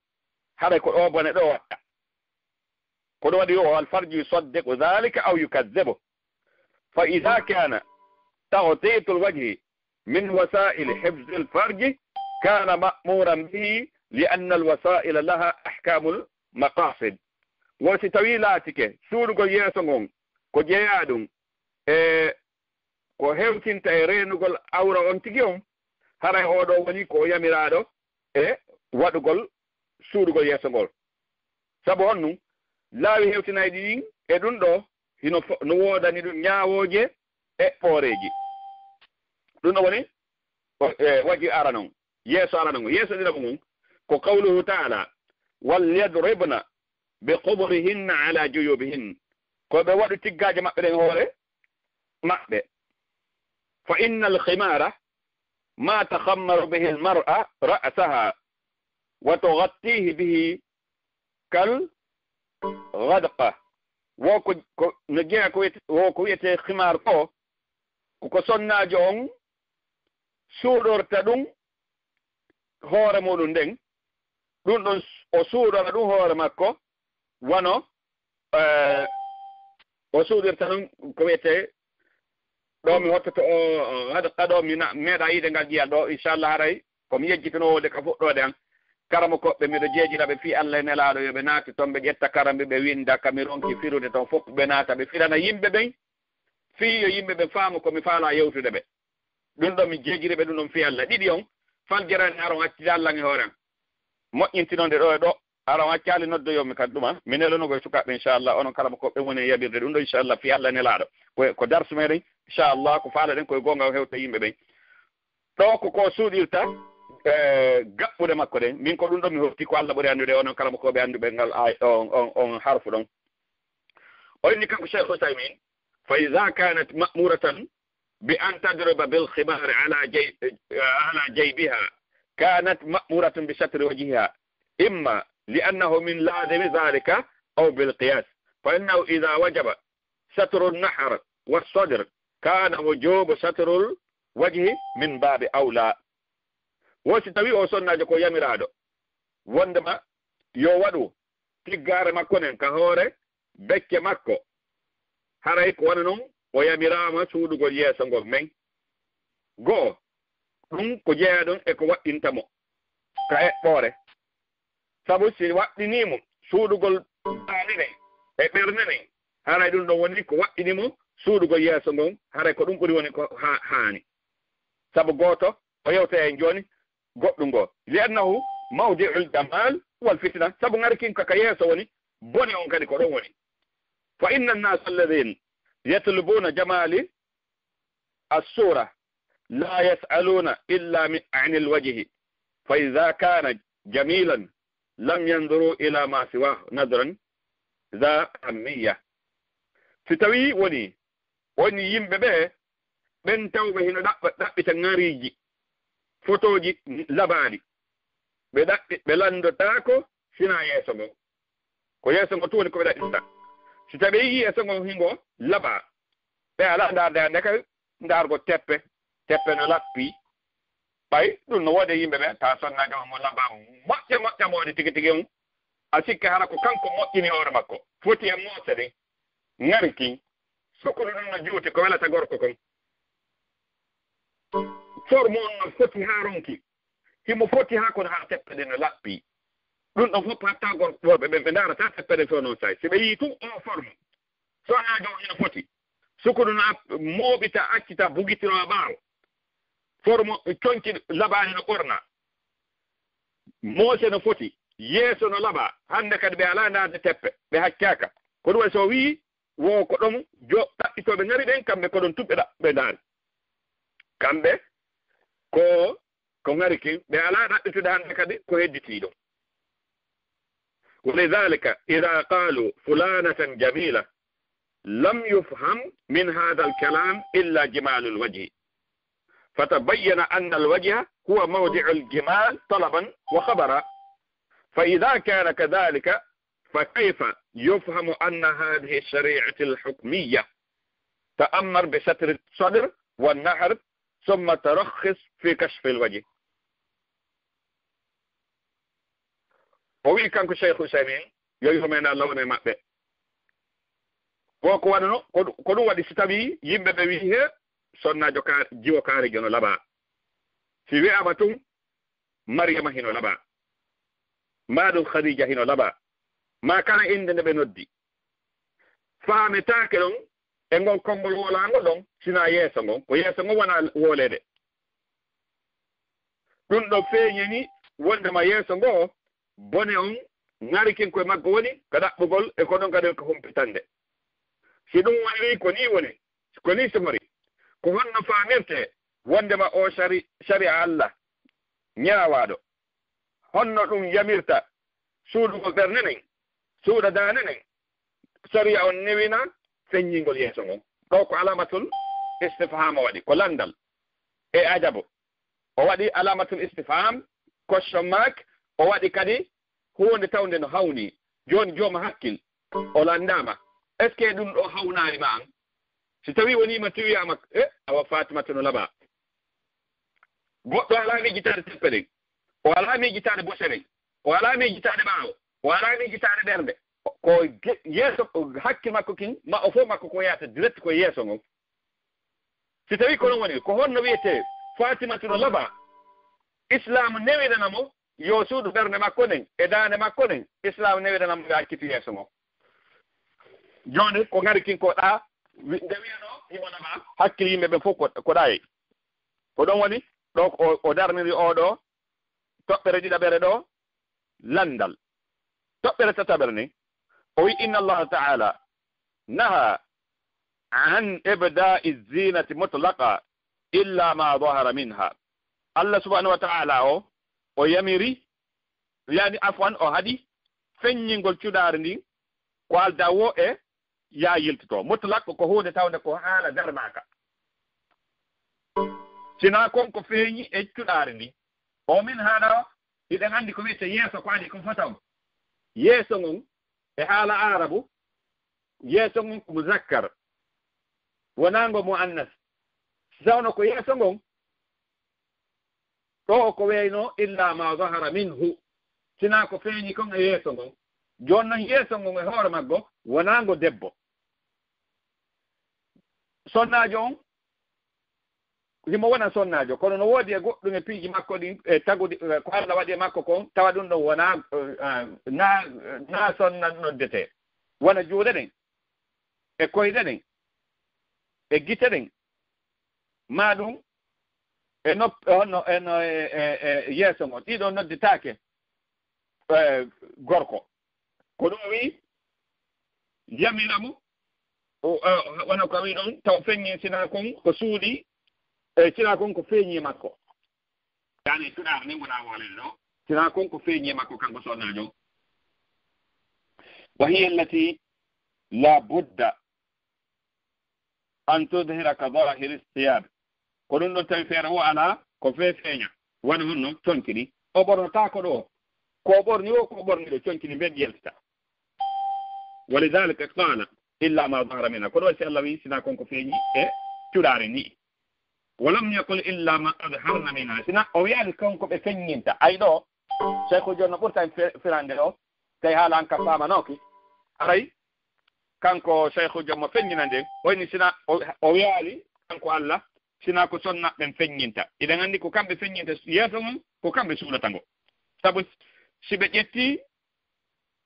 haray ko ɗoo bone ɗoo watta. Ko ɗum waɗi o, al farju yusaddiqu dhalika aw yukadhibu. Fa idha kana taghtitul wajhi min wasaili hifdhil farji kana ma'muran bihi li anna al wasaila laha ahkamul maqasid. Wo si tawi laatike suuɗugol yeeso ngon ko jeyaa ɗum e ko hewtinta e reenugol awra on tigi on, haray oo ɗoo woni ko o yamiraaɗo e waɗugol suuɗugol yeeso ngol. Sabu honɗum? Laawi hewtinayɗi ɗin e ɗum ɗoo hino fo-, no woodani ɗum ñaawooje e eɓɓooreeji. Ɗum ɗoo woni o, e, waji arano on, yeeso arano on, yeeso ɗiɗaɓo ngon ko qawluhu ta'ala, "Wal yadribna bi khumurihinna ala juyubihin." Ko ɓe waɗu tiggaaje maɓɓe ɗen hoore maɓɓe. Fa innal khimara ma takhammaru bihi al mar'a ra'saha wa tughattihi bihi kal ghadqa. Wo ko, ko, no jeyaa ko wiyete, wo ko wiyete khimar ko, ko, ko sonnaajo on suuɗorta ɗum hoore muɗum nden, ɗum ɗon o suuɗora ɗum hoore makko, wano, eh, o suuɗirta ɗum ko wiyetee, ɗo mi hottoto o, o, haɗa, haɗa mi na-, meeɗa yiide ngal ƴiyal ɗo, inchallah, haray ko mi yejjitino wonde ka fuɗɗoode an. Karamokooɓe, miɗo jeejira ɓe fii Allah e Nelaaɗo, yo ɓe naati ton, ɓe ƴetta karambe, ɓe winnda, ka mi ronki firude ton fof, ɓe naata, ɓe firana yimɓe ɓen, fii yo yimɓe ɓen faamu ko mi faalaa yewtude ɓe. Ɗum ɗon mi jeejiri ɓe ɗum ɗon fii Allah. Ɗiɗi on, fal jarani aron accida Allah e hoore an. Moƴƴintinonde ɗo e ɗo, aron accaali noddoyomi kan ɗuma. Mi nelonogo e sukaaɓe, inchallah, onon kala mo ko ɓe woni e yaɓirde ɗum ɗo, inchallah, fii Allah Nelaaɗo. Ko, ko darsu meɗen, inchallah, ko faalaɗen ko e goonga o hewta yimɓe ɓen. Ɗo ko ko suuɗirta, eh, gaɓɓude makko ɗen. Min ko ɗum ɗon mi hofti, ko Allah ɓuri anndude, onon kala mo ko ɓe annduɓe ngal ay-, on, on, on harfu ɗon. O inni kanko Cheikh Ousaymin, "Fa idha kanat ma'muratan bi an tadriba bil khimari ala jay-, ala jaybiha, kanat ma'muratan bi satri wajhiha, imma li annahu min lazimi dhalika aw bil qiyas. Fa innahu idha wajaba satru an-nahr was sadr, kana wujubu satrul wajhi min babi awla." Wo si tawi o sonnaajo ko yamiraaɗo wondema yo waɗu tiggaare makko nden ka hoore becce makko, haray ko wano non o yamiraama suuɗugol yeeso ngon men. Go'o, ɗum ko jeyaa ɗon e ko waɗɗinta mo ka eɓɓoore. Sabu si waɗɗinii mo suuɗugol baali nden e ɓernde nden, haray ɗum ɗon woni ko waɗɗini mo suuɗugol yeeso ngon, haray ko ɗum ɓuri woni ko ha-, haani. Sabu gooto, o yewta en jooni, goɗɗum ngo, li annahu mawdi'ul jamal wal fitna, sabu ŋari kin ko ka yeeso woni, bone on kadi ko ɗon woni. Fa inna an-nas alladhina yatlubuna jamali as-sura la yas'aluna illa min, anil wajhi, fa idha kana jamilan lam yanzuru ila ma siwahu nadran dha ahammiya. Si tawi woni, woni yimɓe ɓe, ɓen tawɓe hino ɗaɓɓa, ɗaɓɓita ŋariiji, fotooji labaaɗi. Ɓe ɗaɓɓi, ɓe lanndotaako sina yeeso ngo. Ko yeeso ngo tun woni ko ɓe ɗaɓɓinta. Si tawi ɓe yi'i yeeso ngo hingo labaa, ɓe alaa ndaarde hannde kay ndaargo teppe, teppe no lappi. Ɓay ɗum no woodi e yimɓe ɓe, tawa sonnaajo on mo labaa moƴƴa, moƴƴa moodi tigi tigi on, a sikka hara ko kanko moƴƴini hoore makko. Foti e moose ɗen, ŋari kin, sukulu ɗum no juuti ko welata gorko kon. Forme on no foti haa ronki. Himo foti haa kono haa teppe ɗen no lappi. Ɗum ɗon fof hatta gorko, worɓe ɓen ɓe ndaarata teppe ɗen few non say. Si ɓe yii tun o forme, sonnaajo on hino foti. Sukulu no ap-, mooɓita, accita, bugitiro a ɓaawo. Forme conci labaani no ɓorna. Moose no foti. Yeeso no labaa. Hannde kadi ɓe alaa ndaarde teppe. Ɓe haccaaka. Ko ɗum waɗi so o wi'i, wo ko ɗon jo-, ɗaɓɓitooɓe ŋari ɓen, kamɓe ko ɗon tun ɓe ɗa-, ɓe ndaari. Kamɓe ko, ko ŋari kin, ɓe alaa ɗaɓɓitude hannde kadi ko hedditii ɗum. ولذلك إذا قالوا فلانة جميلة لم يفهم من هذا الكلام إلا جمال الوجه، فتبين أن الوجه هو موضع الجمال طلبا وخبرا. فإذا كان كذلك، فكيف يفهم أن هذه الشريعة الحكمية تأمر بستر الصدر والنحر ثم ترخص في كشف الوجه؟ O wi'i kanko Cheikh Ousaymin, yo yurmeende Allah won e maɓɓe. Ko, ko waɗano, ko ɗum, ko ɗum waɗi si tawii yimɓe ɓe wi'i he sonnaajo ka, jiwo kaarijo no labaa. Si wi'aama tun, Mariyama hino labaa. Maa ɗum Khadija hino labaa. Maa kala innde nde ɓe noddi. Faametaake ɗon e ngol konngol wolaangol ɗon, sinaa yeeso ngon. Ko yeeso ngon wonaa wooleede. Ɗum ɗo feeñini wondema yeeso ngo, bone on ŋari kin koye maggo woni ka ɗaɓɓugol e ko ɗon kadi ko humpitande. Si ɗum woniri ko nii woni, ko nii sifori, ko honno faamirte wondema o shari-, shari'a Allah ñaawaaɗo? Honno ɗum yamirta suuɗugol ɓernde nden, suuɗa daande nden, sariya on newina feññingol yeeso ngon? Ɗo ko alamatul istifham o waɗi, ko landal e ajabu. O waɗi alamatul istifham, question mark, o waɗi kadi huunde tawnde no hawni. Jooni jooma hakkil, o landaama. Est-ce que ɗum ɗo hawnaali ma an? Si tawi wonii ma tiwiyaama, e, awa Fatimata no labaa. Goɗɗo alaa miijitaade teppe ɗen. O alaa miijitaade bose ɗen. O alaa miijitaade ɓaawo. O alaa miijitaade ɓernde. Ko ge-, yeeso, hakke makko kin, ma o fof makko ko yaata direct ko yeeso ngon. Si tawi ko non woni, ko honno wiyetee Fatimatu no labaa? Islaamu newinana mo yo suudu ɓernde makko nden, e daande makko nden, Islaamu newinana mo yo accitu yeeso ngon. Jooni ko ŋari kin ko ɗa, wi-, nde wiyanoo himo labaa, hakkil yimɓe ɓen fof ko, ko ɗa e. Ko ɗon woni, ɗo o, o darniri oo ɗoo, toɓɓere ɗiɗaɓere ɗoo, lanndal. Toɓɓere tataɓere nden, o wi, "Inna Allaha ta'ala naha an ibda'i zinati mutlaqa illa ma zahara minha." Allah subhanahu wa ta'ala o, o yamiri, yani afwan, o haɗi feññingol cuɗaari ndin ko aldaa woo e yaa yiltotoo. Mutlaq ko huunde tawnde ko haala darnaaka. Sinaa kon ko feeñi e cuɗaari ndin. O min haala o, hiɗen anndi ko wiyetee yeeso ko adi kon fotaw. Yeeso ngon e haala Aarabu, yeeso ngon ko muzakkar. Wonaa ngo muannas. Si tawno ko yeeso ngon, ɗo ko weyno illa ma zahara minhu. Sinaa ko feeñi kon e yeeso ngon. Jooni non yeeso ngon e hoore maggo, wonaa ngo debbo. Sonnaajo on, himo wona sonnaajo, kono no woodi e goɗɗum e piiji makko ɗin, e tagudi, e ko Allah waɗi e makko kon, tawa ɗum ɗon wonaa, eh, ah, na, na sonna noddetee. Wona juuɗe ɗen, e koyɗe ɗen, e gite ɗen, maa ɗum e nopp-, e honno, e no, e, e, e yeeso ngon. Ɗiɗo noddetaake, eh, gorko. Ko ɗum o wi'i, yamira mo, o, eh, wona ko o wi'i ɗon, taw feññi sinaa kon ko suuɗi, eh, sinaa kon ko feeñi e makko. Yani cuɗaari ndin wonaa woolede ɗo. Sinaa kon ko feeñi e makko kanko sonnaajo. Wa hiya allati la budda an tudhira ka zahiri thiyab. Ko ɗum ɗon tawi feere o alaa ko fee feeña. Wano honno conci ɗin. O ɓornotaako ɗo. Ko o ɓorni o, ko o ɓorni ɗo, conci ɗin ɓen yaltita. Wa lidhalika qala, "Illa ma zahara minha." Ko ɗo si Allah wi, "Sinaa kon ko feeñi e cuɗaari ni." Wa lam yaqul, "Illa ma azharna minha." Sinaa o wiyaani kon ko ɓe feññinta. Ay ɗo, Cheikhu Jonno ɓurta en fe-, firande ɗo, tawi haala an ka faamanooki. Aray, kanko Cheikhu Jonno feññina nden, o inni sinaa, o, o wiyaali, kanko Allah, sinaa ko sonna ɓen feññinta. Iɗen anndi ko kamɓe feññinta yeeso ngon, ko kamɓe suulata ngo. Sabu si ɓe ƴetti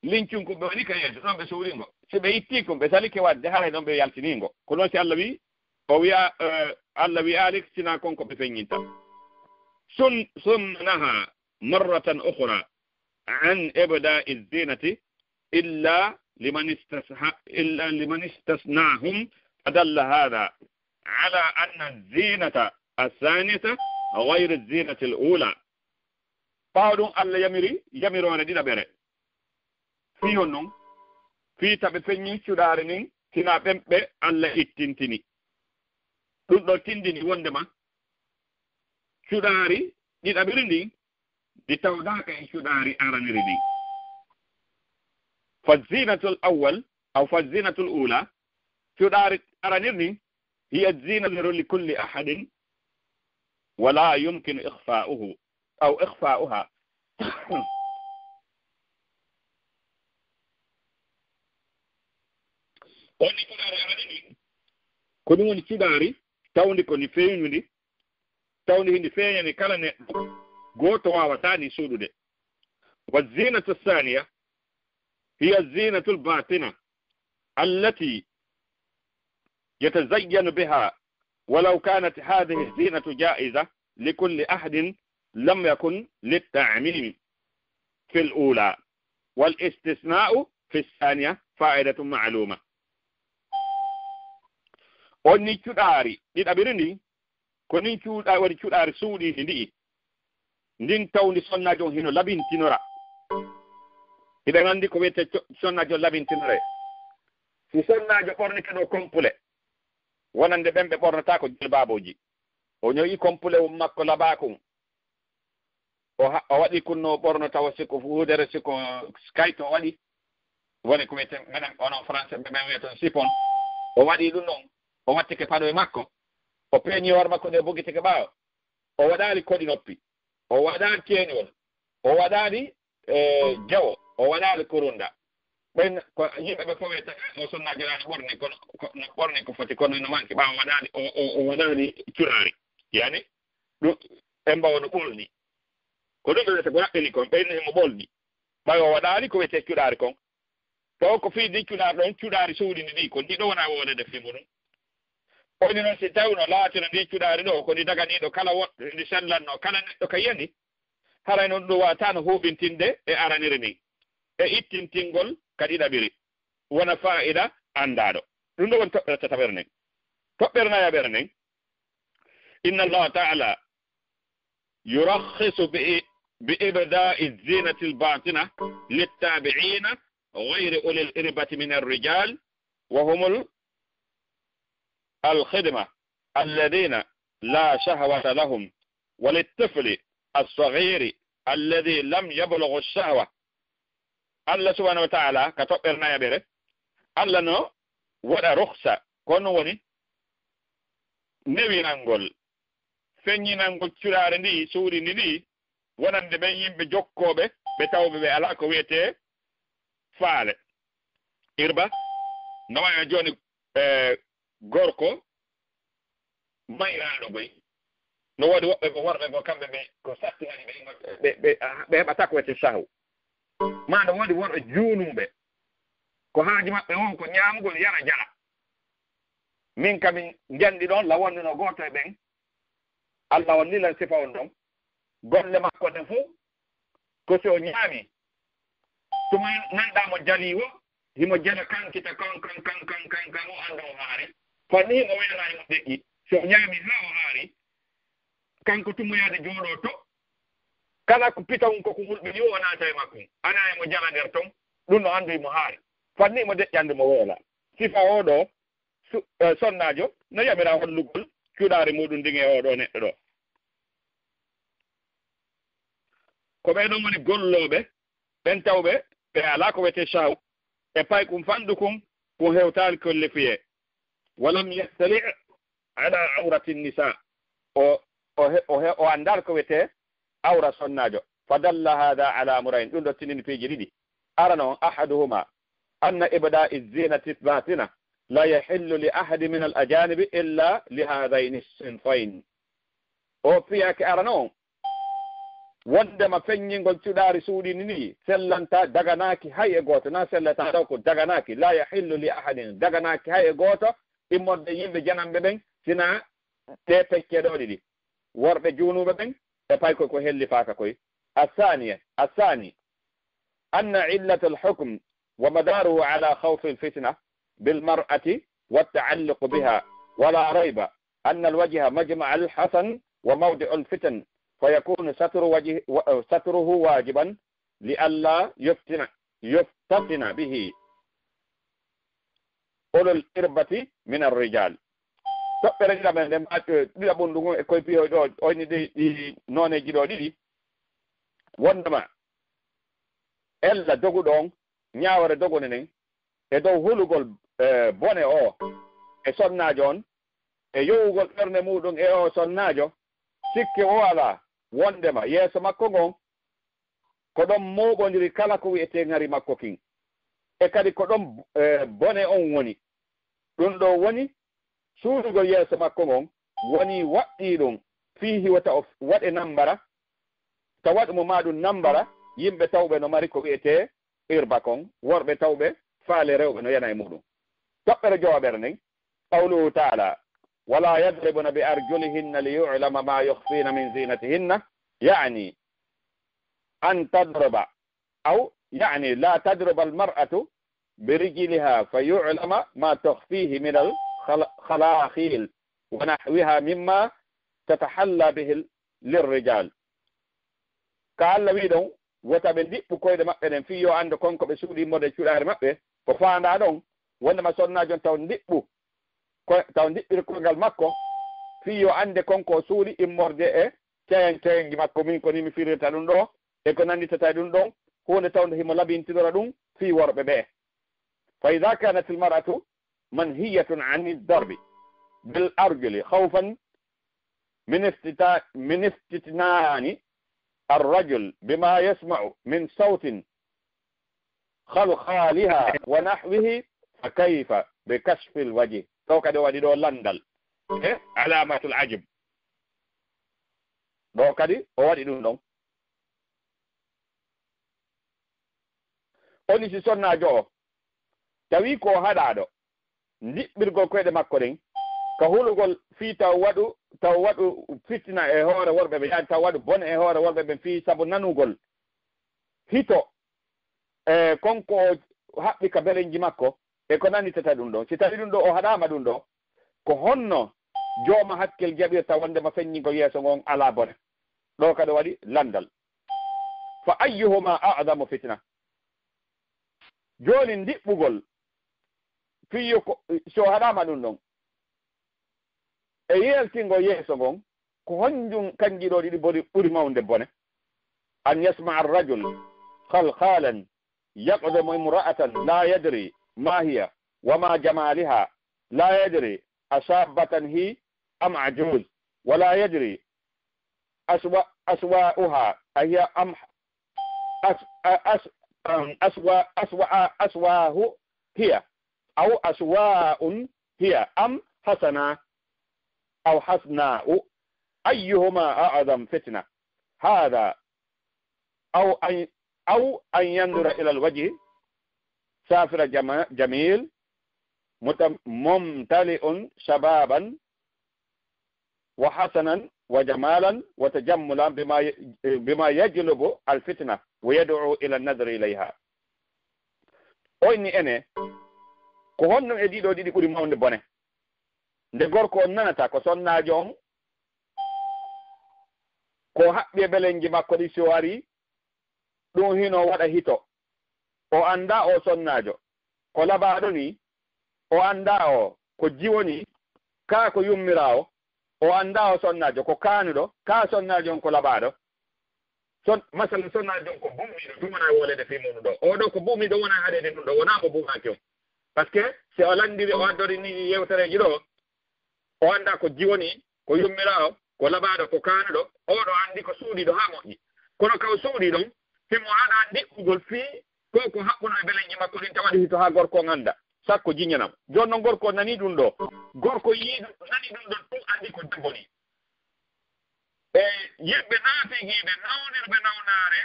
lincun kun ɓe woni ka yeeso, ɗon ɓe suuli ngo. Si ɓe itti kun, ɓe salike wadde, haray ɗon ɓe yaltini ngo. Ko ɗon si Allah wi, o wiya, eh, Allah wiyaali sinaa kon ko ɓe feññinta. Sun-, summa naha marratan ukhra an ibda'i zinati illa liman istasha-, illa liman istasnahum, fadalla hadha ala anna zinata الثانية غير الزينة الأولى. Ɓaawo ɗum, Allah yamiri yamiroore ɗiɗaɓere. Fii honɗum? Fii taɓe feññi cuɗaari ndin, sinaa ɓen ɓe Allah ittintini. Ɗum ɗo tindini wonndema cuɗaari ɗiɗaɓiri ndin, ndi tawdaaka e cuɗaari araniri ndin. فالزينة الأول أو فالزينة الأولى، cuɗaari araniri ndin, هي الزينة لكل أحد ولا يمكن إخفاؤه أو إخفاؤها. On ni cuɗaari araniri ndin, ko ɗum woni cuɗaari tawndi ko ndi feeñundi, tawndi hindi feeñani kala neɗɗo, gooto waawataa ndi suuɗude. والزينة الثانية هي الزينة الباطنة التي يتزين بها، ولو كانت هذه الزينة جائزة لكل أحد لم يكن للتعميم في الأولى، والاستثناء في الثانية فائدة معلومة. On ni cuɗaari ɗiɗaɓiri ndi, ko nin cuuɗa-, woni cuɗaari suuɗiindi ndi'i. Ndin tawndi sonnaajo on hino labintinora. Hiɗen anndi ko wiyetee co-, sonnaajo labintinore. Si sonnaajo ɓornike ɗo kompule, wonande ɓen ɓe ɓornotaako jilbaabooji, o ño'i kompule um makko laɓaa kun, o ha-, o waɗi kun no ɓorno tawa si ko wudere, si ko skayto o waɗi, woni ko wiyetee, menen onon français ɓe ɓen wiyata sipon, o waɗi ɗum ɗon, o wattike paɗo e makko, o peeñi hoore makko nde bogitike ɓaawo, o waɗaali koɗi noppi, o waɗaali keenyol, o waɗaali, eh, jawo, o waɗaali kurunda. Ɓen ko yimɓe ɓe fof wiyata, "Eh, o sonnaajo aano ɓorni, kono ko, no ɓorni ko foti, kono no manki, ɓaawo waɗaali, o, o, o waɗaali cuɗaari." Yani, ɗum, ɓe mbawa no ɓolni. Ko ɗum ɓe wiyata ko raɓɓini kon, ɓen himo ɓolni. Ɓay o waɗaali ko wiyetee cuɗaari kon. Taw ko fii ndin cuɗaari ɗon, cuɗaari suuɗiindi ndi, ko ndi ɗo wona woodede fii muɗum. Woni noon si tawno laatino ndi cuɗaari ɗo, ko ndi daganiiɗo kala woɗɗo, ndi sellanno kala neɗɗo ka yiyani, haray noon ɗum waawata no huuɓintinde e araniri ndin, e ittintingol ka ɗiɗaɓiri, wona faa'ida anndaaɗo. Ɗum ɗo woni toɓɓere tataɓere nden. Toɓɓere nayaɓere nden, إن الله تعالى يرخص بإ-، بإبداء الزينة الباطنة للتابعين غير أولي الإربة من الرجال، وهم ال-، الخدمة الذين لا شهوة لهم، وللطفل الصغير الذي لم يبلغ الشهوة. Allah subhanahu wa ta'ala, ka toɓɓere nayaɓere, Allah no waɗa rukhsa, ko no woni newinangol, feññinangol cuɗaari ndi, suuɗiindi ndi, wonande ɓen yimɓe jokkooɓe, ɓe tawɓe ɓe alaa ko wiyetee faale. Irba, no waawi jooni, eh, gorko mayraaɗo goy. No woodi woɓɓe ko worɓe ko kamɓe ɓe ko sattinani ɓe, ɓe, ɓe, ɓe heɓata ko wiyetee sahu. Maa no woodi worɓe juunuɓe. Ko haaju maɓɓe won ko ñaamugol, yara, jala. Min kamin njanndi ɗon, la wonde no gooto e ɓen. Allah on lilan sifa on ɗon. Golle makko ɗen fof ko si o ñaami. Tuma nanɗaa mo jalii wo, himo jala kankita kan, kan, kan, kan, kan, kan, o annda o haari. Fanni himo weelaa himo deƴƴi. Si o ñaami haa o haari, kanko tuma yaade jooɗoo to. Kala ko pitawun ko ko hulɓe ni o naata e makko. Ana e mo jala nder ton. Ɗum no anndu himo haari. Fanni himo deƴƴande mo weelaa. Sifa oo ɗoo, su-, eh, sonnaajo no yamira hollugol cuɗaari muɗum ndin e oo ɗoo neɗɗo ɗoo. Ko ɓee ɗon woni gollooɓe, ɓen tawɓe ɓe alaa ko wiyetee shaw, e paykum fanɗu kun, kun hewtaali kollifiyee. Walam yattali' ala awrati nisa. O, o he-, o he-, o anndaali ko wiyetee awra sonnaajo. Fadalla hada ala amrayn. Ɗum ɗo tinini piiji ɗiɗi. Arano on, ahaduhuma, anna ibda'i zinati batina la yahillu li ahadi min al ajanibi illa li hadayni sinfayn. O fiyake arano on, wondema feññingol cuɗaari suuɗiini ni sellanta, daganaaki hay e gooto, na sellata ɗo ko daganaaki, la yahillu li ahadin, daganaaki hay e gooto, immorde yimɓe jananɓe ɓen, sina ɗe pecce ɗo ɗiɗi. Worɓe juunuɓe ɓen, e paykoy ko hellifaaka koy. Asaniya, asani, anna illatal hukm wa madaruhu ala khawfi al fitna bil mar'ati wa ta'alluq biha, wala rayba أن الوجه مجمع الحسن وموضع الفتن، فيكون ستر وجه، و-، ستره واجبا لئلا يفتن، يفتتن به أولو الإربة من الرجال. Toɓɓere ɗiɗaɓere nden, ma-, ɗiɗaɓun ɗum e koye piyoy ɗo, oyni ɗi, ɗi nooneeji ɗo ɗiɗi. Wondema ella doguɗo on, ñaawore dogunde nden, e dow hulugol, eh, bone o e sonnaajo on, e yowugol ɓernde muɗum e o sonnaajo, sikke o alaa wondema yeeso makko ngon ko ɗon mooɓondiri kala ko wi'etee ŋari makko kin. E kadi ko ɗon, eh, bone on woni. Ɗum ɗo woni suuɗugol yeeso makko ngon woni waɗɗii ɗum fii hiwata o waɗe nambara, tawa ɗum maa ɗum nambara yimɓe tawɓe no mari ko wi'etee irba kon, worɓe tawɓe faale rewɓe no yana e muɗum. Toɓɓere jowaɓere nden, qawluhu taala, wala yadribna bi arjulihinna li yu'lama ma yukhfina min zinatihinna, yani an tadriba, aw yani la tadriba almar'atu bi rijliha fa yu'lama ma tukhfihi min al khala-, khalakhil wa nahwiha mimma tatahalla bihi lirrijal. Ka Alla wi'i ɗon, wota ɓe ndiɓɓu koyɗe maɓɓe ɗen, fii yo annde kon ko ɓe suuɗi immorde e cuɗaare maɓɓe, ko faandaa ɗon, wondema sonnaajo on taw ndiɓɓu, ko, taw ndiɓɓiri koyngal makko, fii yo annde kon ko o suuɗi immorde e cayan-, cayangi makko, min ko ni mi firirta ɗum ɗo, e ko nannditata e ɗum ɗon, huunde tawnde himo labintidora ɗum fii worɓe ɓe. Fa idha kanat al mar'atu manhiyatun ani darbi bil arjuli khawfan min istita-, min istitnani ar rajul bima yasma'u min sawtin khalkhaliha wa nahwihi, fa kayfa bi kashfi al wajhi? Ɗo kadi o waɗi ɗo lanndal e alamatul ajab. Ɗo kadi o waɗi ɗum ɗon. Oni si sonnaajo o tawi ko haɗaaɗo ndiɓɓirgol koyɗe makko ɗen ka hulugol fii taw waɗu, taw waɗu fitina e hoore worɓe ɓe, yaani taw waɗu bone e hoore worɓe ɓen fii sabu nanugol hito, e kon ko o haɓɓi ka belenji makko e ko nannditata ɗum ɗon. Si tawi ɗum ɗo o haɗaama ɗum ɗo, ko honno jooma hakkil jaɓirta wondema feññingol yeeso ngon alaa bone? Ɗo kadi o waɗi lanndal. Fa ayyuhuma a'zamu fitna? Jooni ndiɓɓugol fii yo ko, si o haɗaama ɗum ɗon, e yeeltingol yeeso ngon, ko honjum kanji ɗo ɗiɗi bori, ɓuri mawnude bone? An yasma'a ar-rajul khalkhalan yaqdumu imra'atan la yadri ma hiya wa ma jamaliha, la yadri ashabatan hi am ajuz, wa la yadri aswa-, aswa'uha ahiya am as-, a-, as-, um, aswa-, aswa-, aswahu hiya, aw aswa'un hiya am hasana, aw hasna'u, ayyuhuma a'zam fitna? Hadha, aw an, aw an yanzura ila al-wajhi safira jama-, jamil, mutam-, mumtali'un shababan wa hasanan wa jamalan wa tajammulan bima, bima yajlubu al-fitna wa yad'u ila an-nazri ilayha. O inni ene, ko honno e ɗiɗo ɗiɗi ɓuri mawnude bone? Nde gorko on nanata ko sonnaajo on, ko haɓɓi e belenji makko ɗi, si o ari, ɗum hino waɗa hito. O anndaa o sonnaajo ko labaaɗo ni, o anndaa o ko jiwo ni, kaa ko yummiraawo, o anndaa o sonnaajo ko kaanuɗo, kaa sonnaajo on ko labaaɗo. Son-, masalan, sonnaajo on ko buumiiɗo, ɗum wonaa wooleede fii muuɗum ɗo. Oo ɗoo ko buumiiɗo, wonaa haɗeede ɗum ɗo, wonaa mo buumaaki on. Parce que si o lanndiri, o addori ni yewtereeji ɗo, o anndaa ko jiwo ni, ko yummiraawo, ko labaaɗo, ko kaanuɗo, oo ɗoo anndi ko suuɗiiɗo haa moƴƴi. Kono ka o suuɗii ɗon, himo haɗaa ndiɓɓugol fii ko, ko haɓɓuno e belenji makko ɗin, tawa waɗi hito haa gorko on annda, sakko jiñana mo. Jooni non gorko on nanii ɗum ɗoo. Gorko yii ɗum, nanii ɗum ɗon tun, anndi ko debbo ni. E yimɓe naafiqiiɓe, nawnirɓe nawnaare,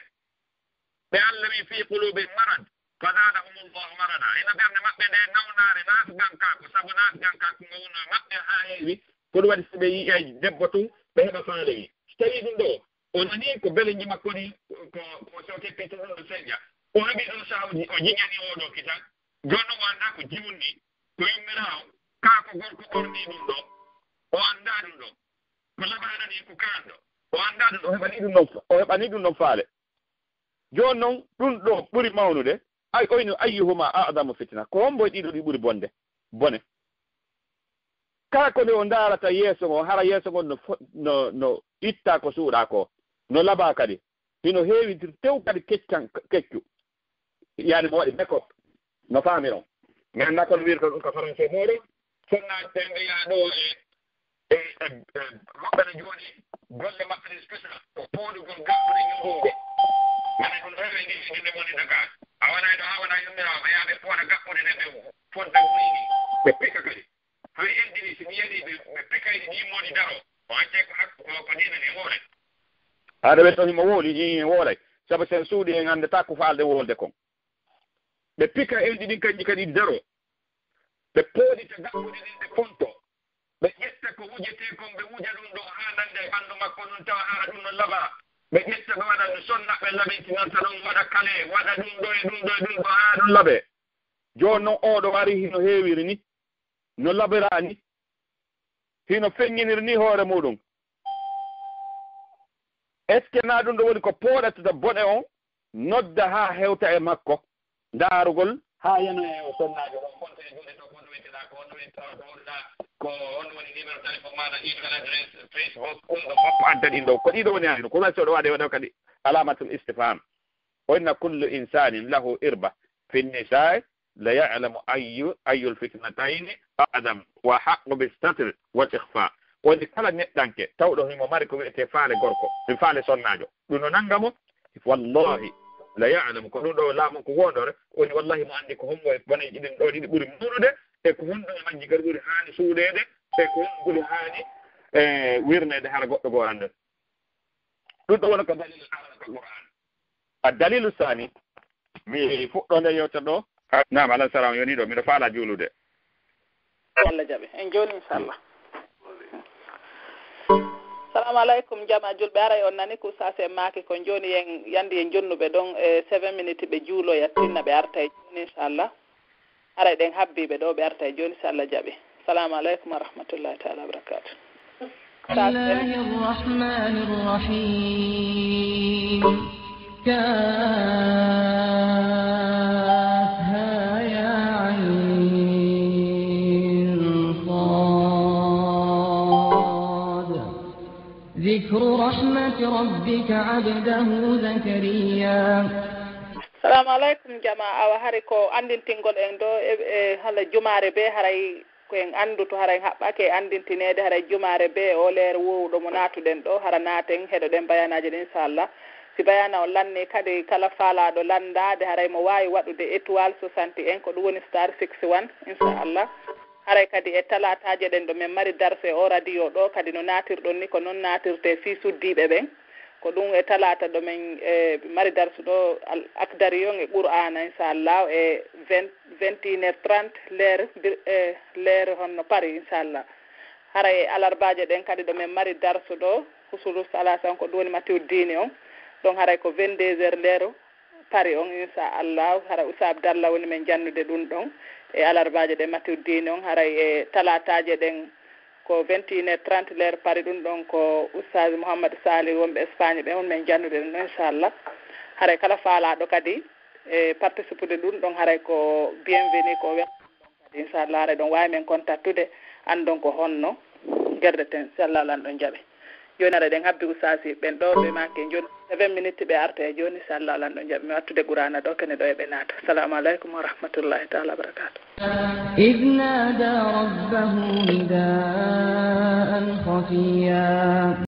ɓe Alla wi'i, "Fii quluubihim marad, fa zaadahumullahu marada." Ina ɓernde maɓɓe nde nawnaare, naafiqankaaku, sabu naafiqankaaku ngo wonno e maɓɓe haa heewi. Ko ɗum waɗi, si ɓe yi'ay debbo tun, ɓe heɓa faaleyi. Si tawii ɗum ɗoo, o nanii ko belenji makko ɗin, ko, ko, ko so keppii tun ɗum seeƴa. O heɓii ɗum sawji, o jiñanii oo ɗoo kisan. Jooni non o anndaa ko jiwunni, ko yummiraawo, kaa ko gorko ɓornii ɗum ɗoo. O anndaa ɗum ɗo. Ko labaanani ko kaanɗo. O anndaa ɗum ɗo. O heɓani ɗum ɗon fa-, o heɓani ɗum ɗon faale. Jooni noon, ɗum ɗo ɓuri mawnude. Ay, oyno, ayyuhuma a'zamu fitna. Ko hombo e ɗiɗo ɗi ɓuri bonde? Bone. Kala ko nde o ndaarata yeeso ngo, hara yeeso ngon no fo-, no, no itta ko suuɗa ko. No labaa kadi. Hino heewi tew kadi keccan-, keccu. Yani mo waɗi make-up. No faamiron. Mi anndaa ko no wiirta ɗum ka français mooɗon. Sonnaaɓe ɓe mbiyaa ɗo e, e, e, e, woɓɓe no jooɗi, golle maɓɓe ɗe spécial, ko pooɗugol gaɓɓude ñuɗumɓe. Mana ɗum ɗo ɓe ngiɗi ɗum ɗo woni Dakar. A wonay ɗo, a wonay yummiraawo, ɓe yaha ɓe pooɗa gaɓɓude ɗe ɓe fodda guyni. Ɓe pika kadi. Hay eddini, si mi yanii ɓe, ɓe pikay ɗi, ɗi moodi daro. O accay ko hak-, ko, ko diina ni woore. Haɗa ɓe to himo wooli, i, i woolay. Sabu sen suuɗi en anndataa ko faalde wolde kon. Ɓe pika en ɗiɗi kanji kadi daro. Ɓe pooɗita gaɓɓude ɗin ɓe fonto. Ɓe ƴetta ko wujetee kon ɓe wuja ɗum ɗo haa nannda e ɓanndu makko ɗum tawa haa ɗum no labaa. Ɓe ƴetta ɓe waɗa ɗum sonna ɓe laɓintinanta ɗum waɗa kale, waɗa ɗum ɗo e ɗum ɗo e ɗum ɗo haa ɗum labee. Jooni non oo ɗo ari hino heewiri ni, no labiraa ni, hino feŋŋiniri ni hoore muuɗum. Est-ce que na ɗum ɗo woni ko pooɗata bone on, nodda haa hewta e makko, ndaarugol? Haa yano e o sonnaajo ɗon, fonto e juuɗe to, ko honno wiyetee-ɗaa, ko honno wiyetee-ɗaa, ko honno woni numéro téléphone maaɗa, email address, Facebook, ɗum ɗo fof adda ɗin ɗo. Ko ɗiɗo woni hannde, ko waɗi so ɗo waɗe, waɗa kadi alamatul istifham. O inna kullu insanin lahu irba fi nisa'i la ya'lamu ayyu, ayyul fitnatayni a'zam wa haqqu bis satr wal ikhfa. Woni kala neɗɗanke tawɗo himo mari ko wiyetee faale gorko, mi faale sonnaajo. Ɗum no nannga mo, wallahi, la ya'lamu, ko ɗum ɗo laamu ko wondore, woni wallahi mo anndi ko hombo e boneeji ɗin ɗo ɗiɗi ɓuri mawnude, e ko honɗum e majji kadi ɓuri haani suuɗeede, e ko honɗum ɓuri haani, e, wirneede hara goɗɗo goo anndata. Ɗum ɗo woni ko dalil Alqur'an. A dalilu sani, mi fuɗɗo nde yewtere ɗo. Naam, alan salam, yoni ɗo, miɗo faala juulude. Allah jaɓi. En jooni, inchallah. Salamu aleykum, jama julɓe. Aray on nani ko Oustaz en maaki kon. Jooni en yandi en jonnuɓe ɗon e seven minutes ɓe juuloya tinna ɓe arta e jooni, inchallah. Haray ɗen habbiiɓe ɗo, ɓe arta e jooni, si Allah jaɓi. Salaamu aleykum wa rahmatullahi taala wa barakaatu. بسم الله الرحمن الرحيم. كهيعص. ذكر رحمة ربك عبده زكريا. Salaamu aleykum, jamaa. Awa, hari ko anndintingol en ɗo e, e hala jumaare bee, haray ko en annduto, haray en haɓɓake e anndiŋtineede, haray jumaare bee o leer woowuɗo mo naatuɗen ɗo, hara naaten, heɗoɗen bayaanaaji ɗin, inchallah. Si bayaana on lannii kadi, kala faalaaɗo lanndaade, haray mo waawi waɗude étoile soixante et un, ko ɗum woni star six one, inchallah. Haray kadi e talaataaje ɗen ɗo men mari darse o radio ɗo, kadi no naatirɗon ni, ko non naatirtee fii suddiiɓe ɓen. Ko ɗum e talaata ɗo men, e, mari darsu ɗo Al Akdari on e Qur'aana, inchallah, e vingt, vingt et une heures trente, l'heure bir-, e, l'heure honno Paris, inchallah. Haray e alarbaaje ɗen kadi ɗo men mari darsu ɗo, usulu salaasa on, ko ɗum woni matiw diini on. Ɗon haray ko vingt-deux heures l'heure Paris on, inchallah, hara Oustaz Abdallah woni men jannude ɗum ɗon. E alarbaaje ɗen matiw diini on, haray e talaataaje ɗen ko vingt et une heures trente l'heure Paris, ɗum ɗon ko Oustaz Mouhammad Salih wonɓe Espagne ɓe on men jannude ɗum ɗon, inchallah. Haray kala faalaaɗo kadi e participude ɗum ɗon, haray ko bienvenu, ko wel-, Inchallah, aɗa ɗon waawi men kontaktude, anndon ko honno gerdeten, si Allah lanɗo jaɓi. Jooni aɗa ɗen habbi ustaasi ɓen ɗo, ɓe maaki jooni seven minutes, ɓe arta e jooni, si Allah lanɗo jaɓi. Mi wattude Qur'aana ɗo, kene ɗo e ɓe naata. Salaamu aleykum wa rahmatullahi taala wa barakaatu. إذ نادى ربه نداء خفيا.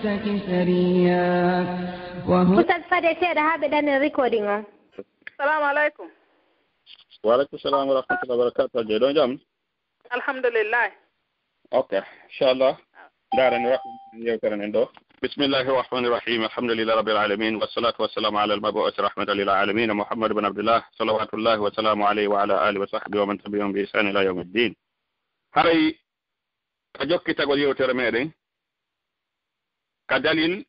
سريا. وهو Oustaz, fade seeɗa haa ɓe ɗanen recording on. Salamu alaikum. Wa alaikum salam wa rahmatullahi wa barakatuh. Jeeɗo jam? Alhamdulillah. Ok, inchallah. Ndaaren wa-, yewtere nden ɗo. بسم الله الرحمن الرحيم. الحمد لله رب العالمين. والصلاة والسلام على المبعوث رحمة للعالمين محمد بن عبد الله صلوات الله وسلامه عليه وعلى آله وصحبه ومن تبعهم بإحسان إلى يوم الدين. Haray ka jokkitagol yewtere meɗen, ka dalil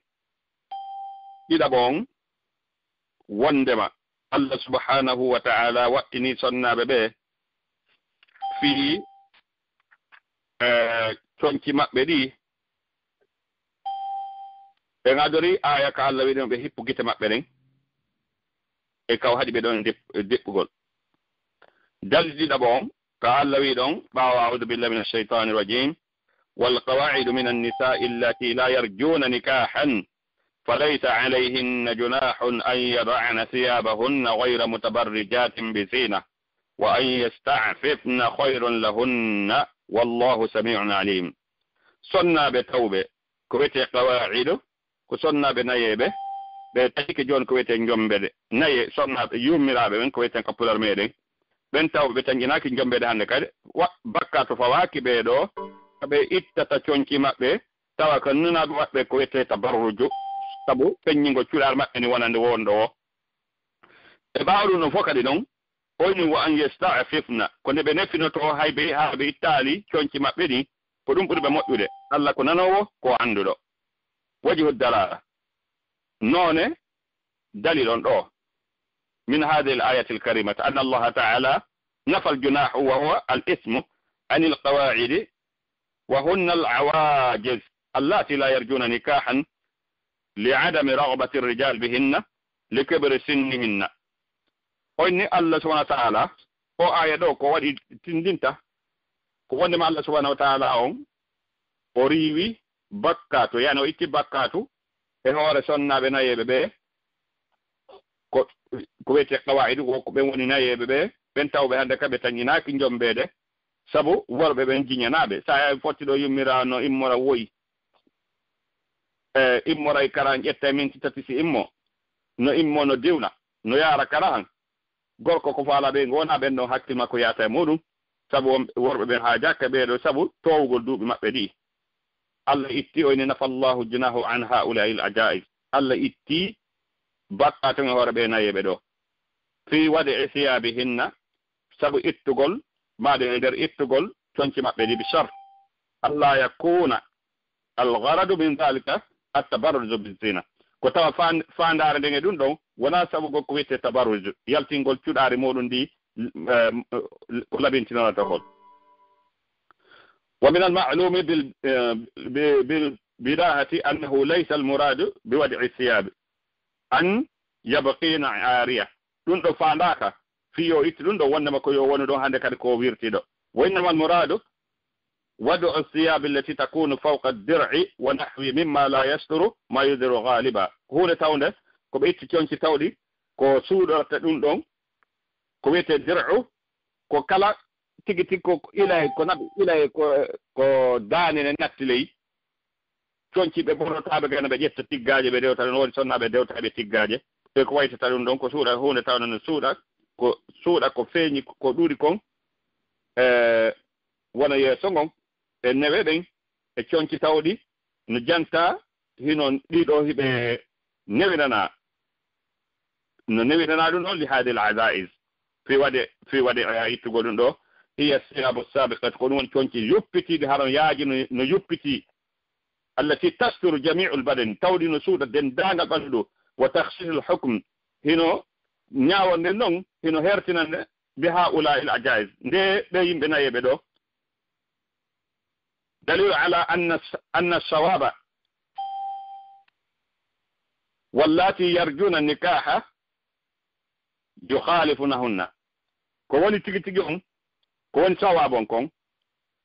ɗiɗaɓo on, wondema Allah subhanahu wa ta'ala waɗɗini sonnaaɓe ɓe fii, eh, conci maɓɓe ɗi. Ɓen adori aaya ka Allah wi'i ɗon ɓe hippu gite maɓɓe ɗen, e ka o haɗi ɓe ɗon deɓ-, deɓɓugol. Dalil ɗiɗaɓo on, ka Allah wi'i ɗon, ɓaawo أعوذ بالله من الشيطان الرجيم، والقواعد من النساء اللاتي لا يرجون نكاحا فليس عليهن جناح أن يضعن ثيابهن غير متبرجات بزينة وأن يستعففن خير لهن والله سميع عليم. Sonnaaɓe tawɓe, ko wiyetee qawaa'idu, ko sonnaaɓe nayeeɓe, ɓe taƴike jooni ko wiyetee njombede. Naye sonnaaɓe yummiraaɓe ɓen ko wiyetee ka pular meɗen. Ɓen tawɓe ɓe taƴinaaki njombede hannde kadi, wa-, bakkaatu fawaaki ɓee ɗoo, ko ɓe ittata conci maɓɓe, tawa ko nunaaɓe maɓɓe ko wiyetee tabarruju, sabu feññingol cuɗaari maɓɓe ni wonande wonɗo o. E ɓaawo ɗum ɗon fof kadi noon, o inni wa an yasta'fifna, ko nde ɓe nefinotoo hay ɓe, haa ɓe ittaali conci maɓɓe ɗin, ko ɗum ɓuri ɓe moƴƴude. Allah ko nanoowo, ko annduɗo. Wajhu dalala. Noone dalil on ɗo. من هذه الآية الكريمة أن الله تعالى نفى الجناح وهو الإثم عن القواعد وهن العواجز اللاتي لا يرجون نكاحا لعدم رغبة الرجال بهن لكبر سنهن. O inni Allah subhanahu wa ta'ala, o aaya ɗo ko waɗi tindinta, ko wondema Allah subhanahu wa ta'ala on, o riiwi bakkaatu, yani o itti bakkaatu e hoore sonnaaɓe nayeeɓe ɓe, ko, ko wiyetee qawaa'idu, ko, ko ɓen woni nayeeɓe ɓe, ɓen tawɓe hannde ka ɓe tañinaaki njombeede, sabu worɓe ɓen jiñanaaɓe. Sa yahi fotti ɗo yummira no immora woyi, e, immoray kara ƴetta e minti tati si immo, no immo no diwna, no yaara kara han. Gorko ko faala ɓe ngona ɓen ɗon hakkil makko yaata e muɗum, sabu won worɓe ɓen haajaaka ɓee ɗo sabu toowugol duuɓi maɓɓe ɗi. Allah itti o inni nafa Allahu junahu an haula'i al-ajaiz. Allah itti bakkaatu e hoore ɓe nayeeɓe ɗo. Fi wadi siyabihinna, sabu ittugol, maɗum e nder ittugol conci maɓɓe ɗi, bi shart. Allah yakuna al-gharadu min dhalika at-tabarruju bi zina. Ko tawa fan-, faandaare nden e ɗum ɗon, wonaa sabu ko wiyetee tabarruju, yaltingol cuɗaari muɗum ndi, eh, ko labintinorata hol. Wa min al-ma'lumi bil, eh, bi, bil bidahati annahu laysa al-muradu bi wad'i thiyab an yabqina ariya. Ɗum ɗo faandaaka fii yo itti ɗum ɗo, wondema ko yo wonu ɗon hannde kadi ko wirtiiɗo. Wa innama al-muradu wad'u thiyabi allati takunu fawqa ad-dir'i wa nahwi mimma la yasturu ma yudhiru ghaliba. Ko huunde tawnde ko ɓe itti conci tawɗi ko suuɗorta ɗum ɗon, ko wiyetee dir'u, ko kala tigi tigi ko ilay, ko naɓi ilay, ko, ko daane ne natti ley. Conci ɓe borotaaɓe gana ɓe ƴetta tiggaaje ɓe dewta, no woodi sonnaaɓe dewtaaɓe tiggaaje. E ko waytata ɗum ɗon ko suuɗa, huunde tawno no suuɗa, ko suuɗa ko feeñi, ko ɗuuɗi kon, e, wona yeeso ngon, e newe ɗen, e conci tawɗi, no janta, hino ɗiɗo hiɓe newinana. No newinana ɗum ɗon, li hadil ajaiz. Fi wade, fi wade a ittugol ɗum ɗo, hiya siyabu sabiqat, ko ɗum woni conci yuppitiiɗi, haron yaaji no, no yuppiti. Allati tasturu jami'ul badan, tawɗi no suuɗa denndaangal ɓanndu, wa takhsisul hukm, hino ñaawor nden non, hino hertinande, bi haula'il ajaiz, nde ɓe yimɓe nayeeɓe ɗo. Dalilu ala anna, anna shawaba wallati yarjuna nikaha yukhalifunahunna. Ko woni tigi tigi on, ko woni sawabu on kon,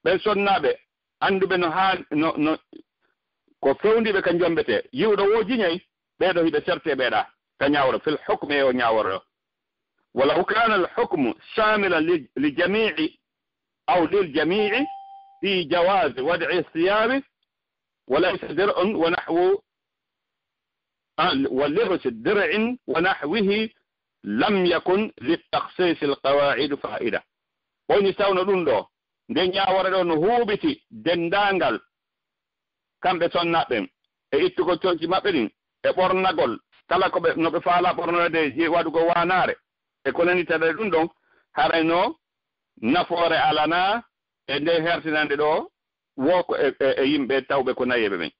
ɓen sonnaaɓe annduɓe no haa, no, no, ko fewndiiɓe ka njombetee. Yi'uɗo wo jiñay, ɓee ɗo hiɓe sertee ɓee ɗa ka ñaawro, fil hukmi e o ñaawro. Walaw kana al hukmu shamilan li, li jami'i aw lil jami'i fi jawazi wad'i thiyabi وليس درع ونحو، آه، ولبس درع ونحوه لم يكن للتخصيص القواعد فائدة. Woni tawno ɗum ɗo, nde ñaawore ɗo no huuɓiti denndaangal kamɓe sonnaaɓe ɓen, e ittugol conci maɓɓe ɗin, e ɓornagol kala ko ɓe, no ɓe faalaa ɓornoreede, e waɗugol waanaare, e ko nanndi tawde ɗum ɗon, haray no nafoore alanaa e nde hertinande ɗo, wo ko e, e, e yimɓe tawɓe ko nayeeɓe ɓen.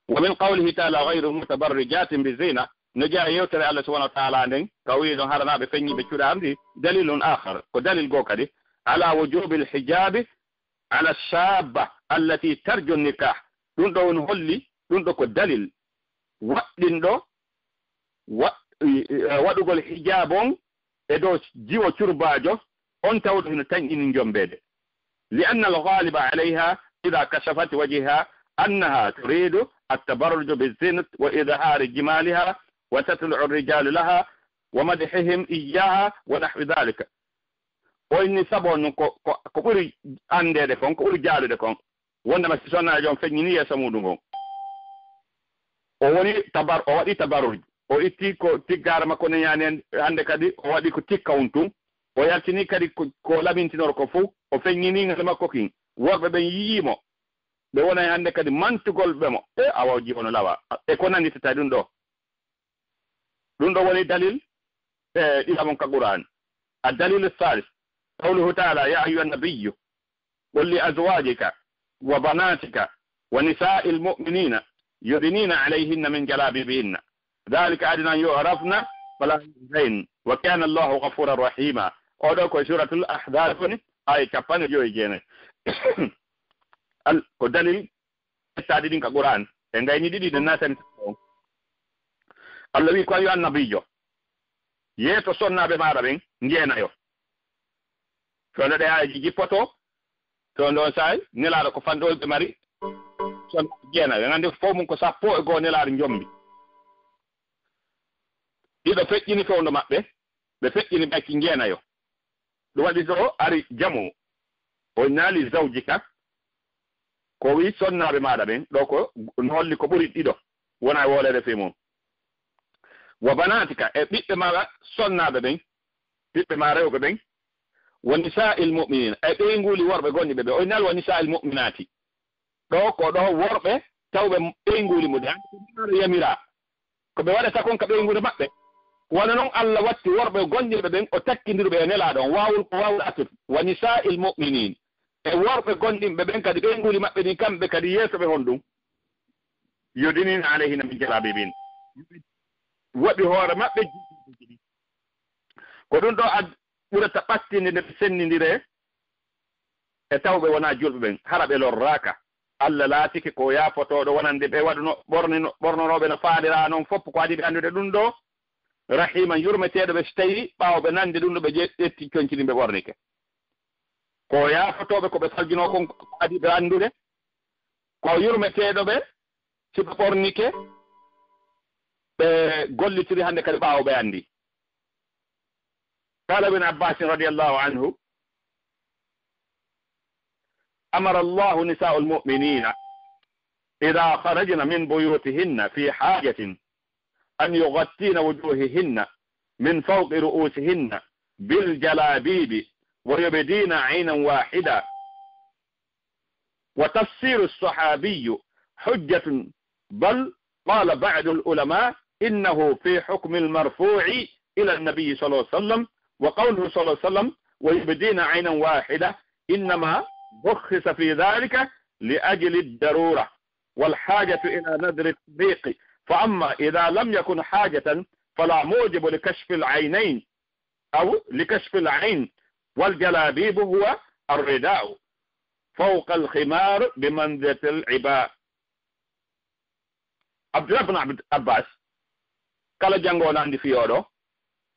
ومن قوله تعالى: غير متبرجات بزينة. No jeyaa e yewtere Allah subhanahu wa ta'ala nden, ka o wi'i ɗon haranaaɓe feññiiɓe cuɗaandi, دليل آخر, ko dalil goo kadi, على وجوب الحجاب على الشابة التي ترجو النكاح. Ɗum ɗo woni holli, ɗum ɗo ko dalil waɗɗinɗo wa-, e, e, waɗugol hijaab on e dow jiwo curbaajo on tawɗo hino tanƴini njombeede. لأن الغالب عليها إذا كشفت وجهها أنها تريد التبرج بالزينة وإظهار جمالها وتطلع الرجال لها ومدحهم إياها ونحو ذلك. O inni sabu on ko, ko, ko ɓuri anndeede kon, ko ɓuri jaalude kon. Wondema si sonnaajo on feññini yeeso muuɗum on, o woni tabar-, o waɗi tabarruj, o itti ko tiggaare makko ne ñaani en, hannde kadi o waɗi ko tikka on tun, o yaltini kadi ko, ko lamintinor ko fow, o feññini ngal makko kin. Worɓe ɓen yi'ii mo, ɓe wona e hannde kadi mantugol ɓe mo, e awa o jiwo no lawa, e ko nannditata ɗum ɗo. Ɗum ɗo woni dalil, e, ɗiɗaɓon ka Qur'an. الدليل الثالث، قوله تعالى: يا أيها النبي، قل لأزواجك وبناتك ونساء المؤمنين يدنين عليهن من جلابيبهن، ذلك أدنى أن يعرفن فلا يؤذين، وكان الله غفورا رحيما. Oɗo ko Suratul Ahzab woni, aya capanɗe joyi e jeenayi. Al-, ko dalil ƴettaade ɗin ka Qur'an. En gayni ɗiɗi, ɗen naatani on. Allah wi'i ko yo annabiijo, yeeto sonnaaɓe maaɗa ɓen njeenayo. Fewndo ɗe aayeeji jippoto, fewndo on saa'i, nelaaɗo ko fanɗo ɓe mari sonnaaɓe jeenayo. En anndi fow mum ko sappo e goo nelaaɗo njombi. Ɗiɗo feƴƴini fewndo maɓɓe, ɓe feƴƴini ɓe acci njeenayo. Ɗum waɗi so ari jamu, o naali zawjika, ko wi sonnaaɓe maaɗa ɓen, ɗo ko no holli ko ɓuri ɗiɗo, wona e wooleede fii mum. Wa banaatika, e ɓiɓɓe maaɗa sonnaaɓe ɓen, ɓiɓɓe ma rewɓe ɓen, wa nisaa'il mu'miniina, e ɓeynguuli worɓe gonɗi ɓe ɓe, o naali wa nisaa'il mu'minaati. Ɗo ko ɗo worɓe tawɓe ɓeynguuli muɓɓen, yamiraa. Ko ɓe waɗata kon ka ɓeynguure maɓɓe. Wano non Allah watti worɓe gonɗinɓe ɓen, o takkindiri ɓe e Nelaaɗo on, waawul ko waawul attude. Wa nisaa'il mu'miniin. E worɓe gonɗinɓe ɓen kadi, ɓeynguuli maɓɓe ɗin, kamɓe kadi yeeso ɓe honɗum? Yudniina alayhinna min jalaabiibihin. Waɗi hoore maɓɓe jiɓɓiiɗi. Ko ɗum ɗo ad-, ɓurata ɓattinde nde ɓe senndindire e tawɓe wonaa julɓe ɓen, hara ɓe lorraaka. Allah laatike ko yaafotooɗo wonande ɓe waɗuno, ɓornino, ɓornonooɓe no faandiraa non fof, ko adii ɓe anndude ɗum ɗo. Rahiiman, yurmeteeɗo ɓe, si tawii ɓaawo ɓe nande ɗum ɗo ɓe ƴe-, ƴetti conci ɗin ɓe ɓornike. Ko yaafotooɓe ko ɓe saljunoo kon, ko adii ɓe anndude. Ko yurmeteeɗo ɓe, si ɓe ɓornike, ɓe gollitiri hannde kadi ɓaawo ɓe anndi. قال ابن عباس رضي الله عنه: أمر الله نساء المؤمنين إذا خرجن من بيوتهن في حاجة أن يغطين وجوههن من فوق رؤوسهن بالجلابيب ويبدين عينا واحدة. وتفسير الصحابي حجة، بل قال بعض العلماء إنه في حكم المرفوع إلى النبي صلى الله عليه وسلم، وقوله صلى الله عليه وسلم: ويبدين عينا واحدة، إنما رخص في ذلك لأجل الضرورة والحاجة إلى نظر الطريق، فأما إذا لم يكن حاجة فلا موجب لكشف العينين، أو لكشف العين، والجلابيب هو الرداء فوق الخمار بمنزلة العباءة. Abdullah bin Abd-, Abbas, kala janngo on anndi fii oɗo,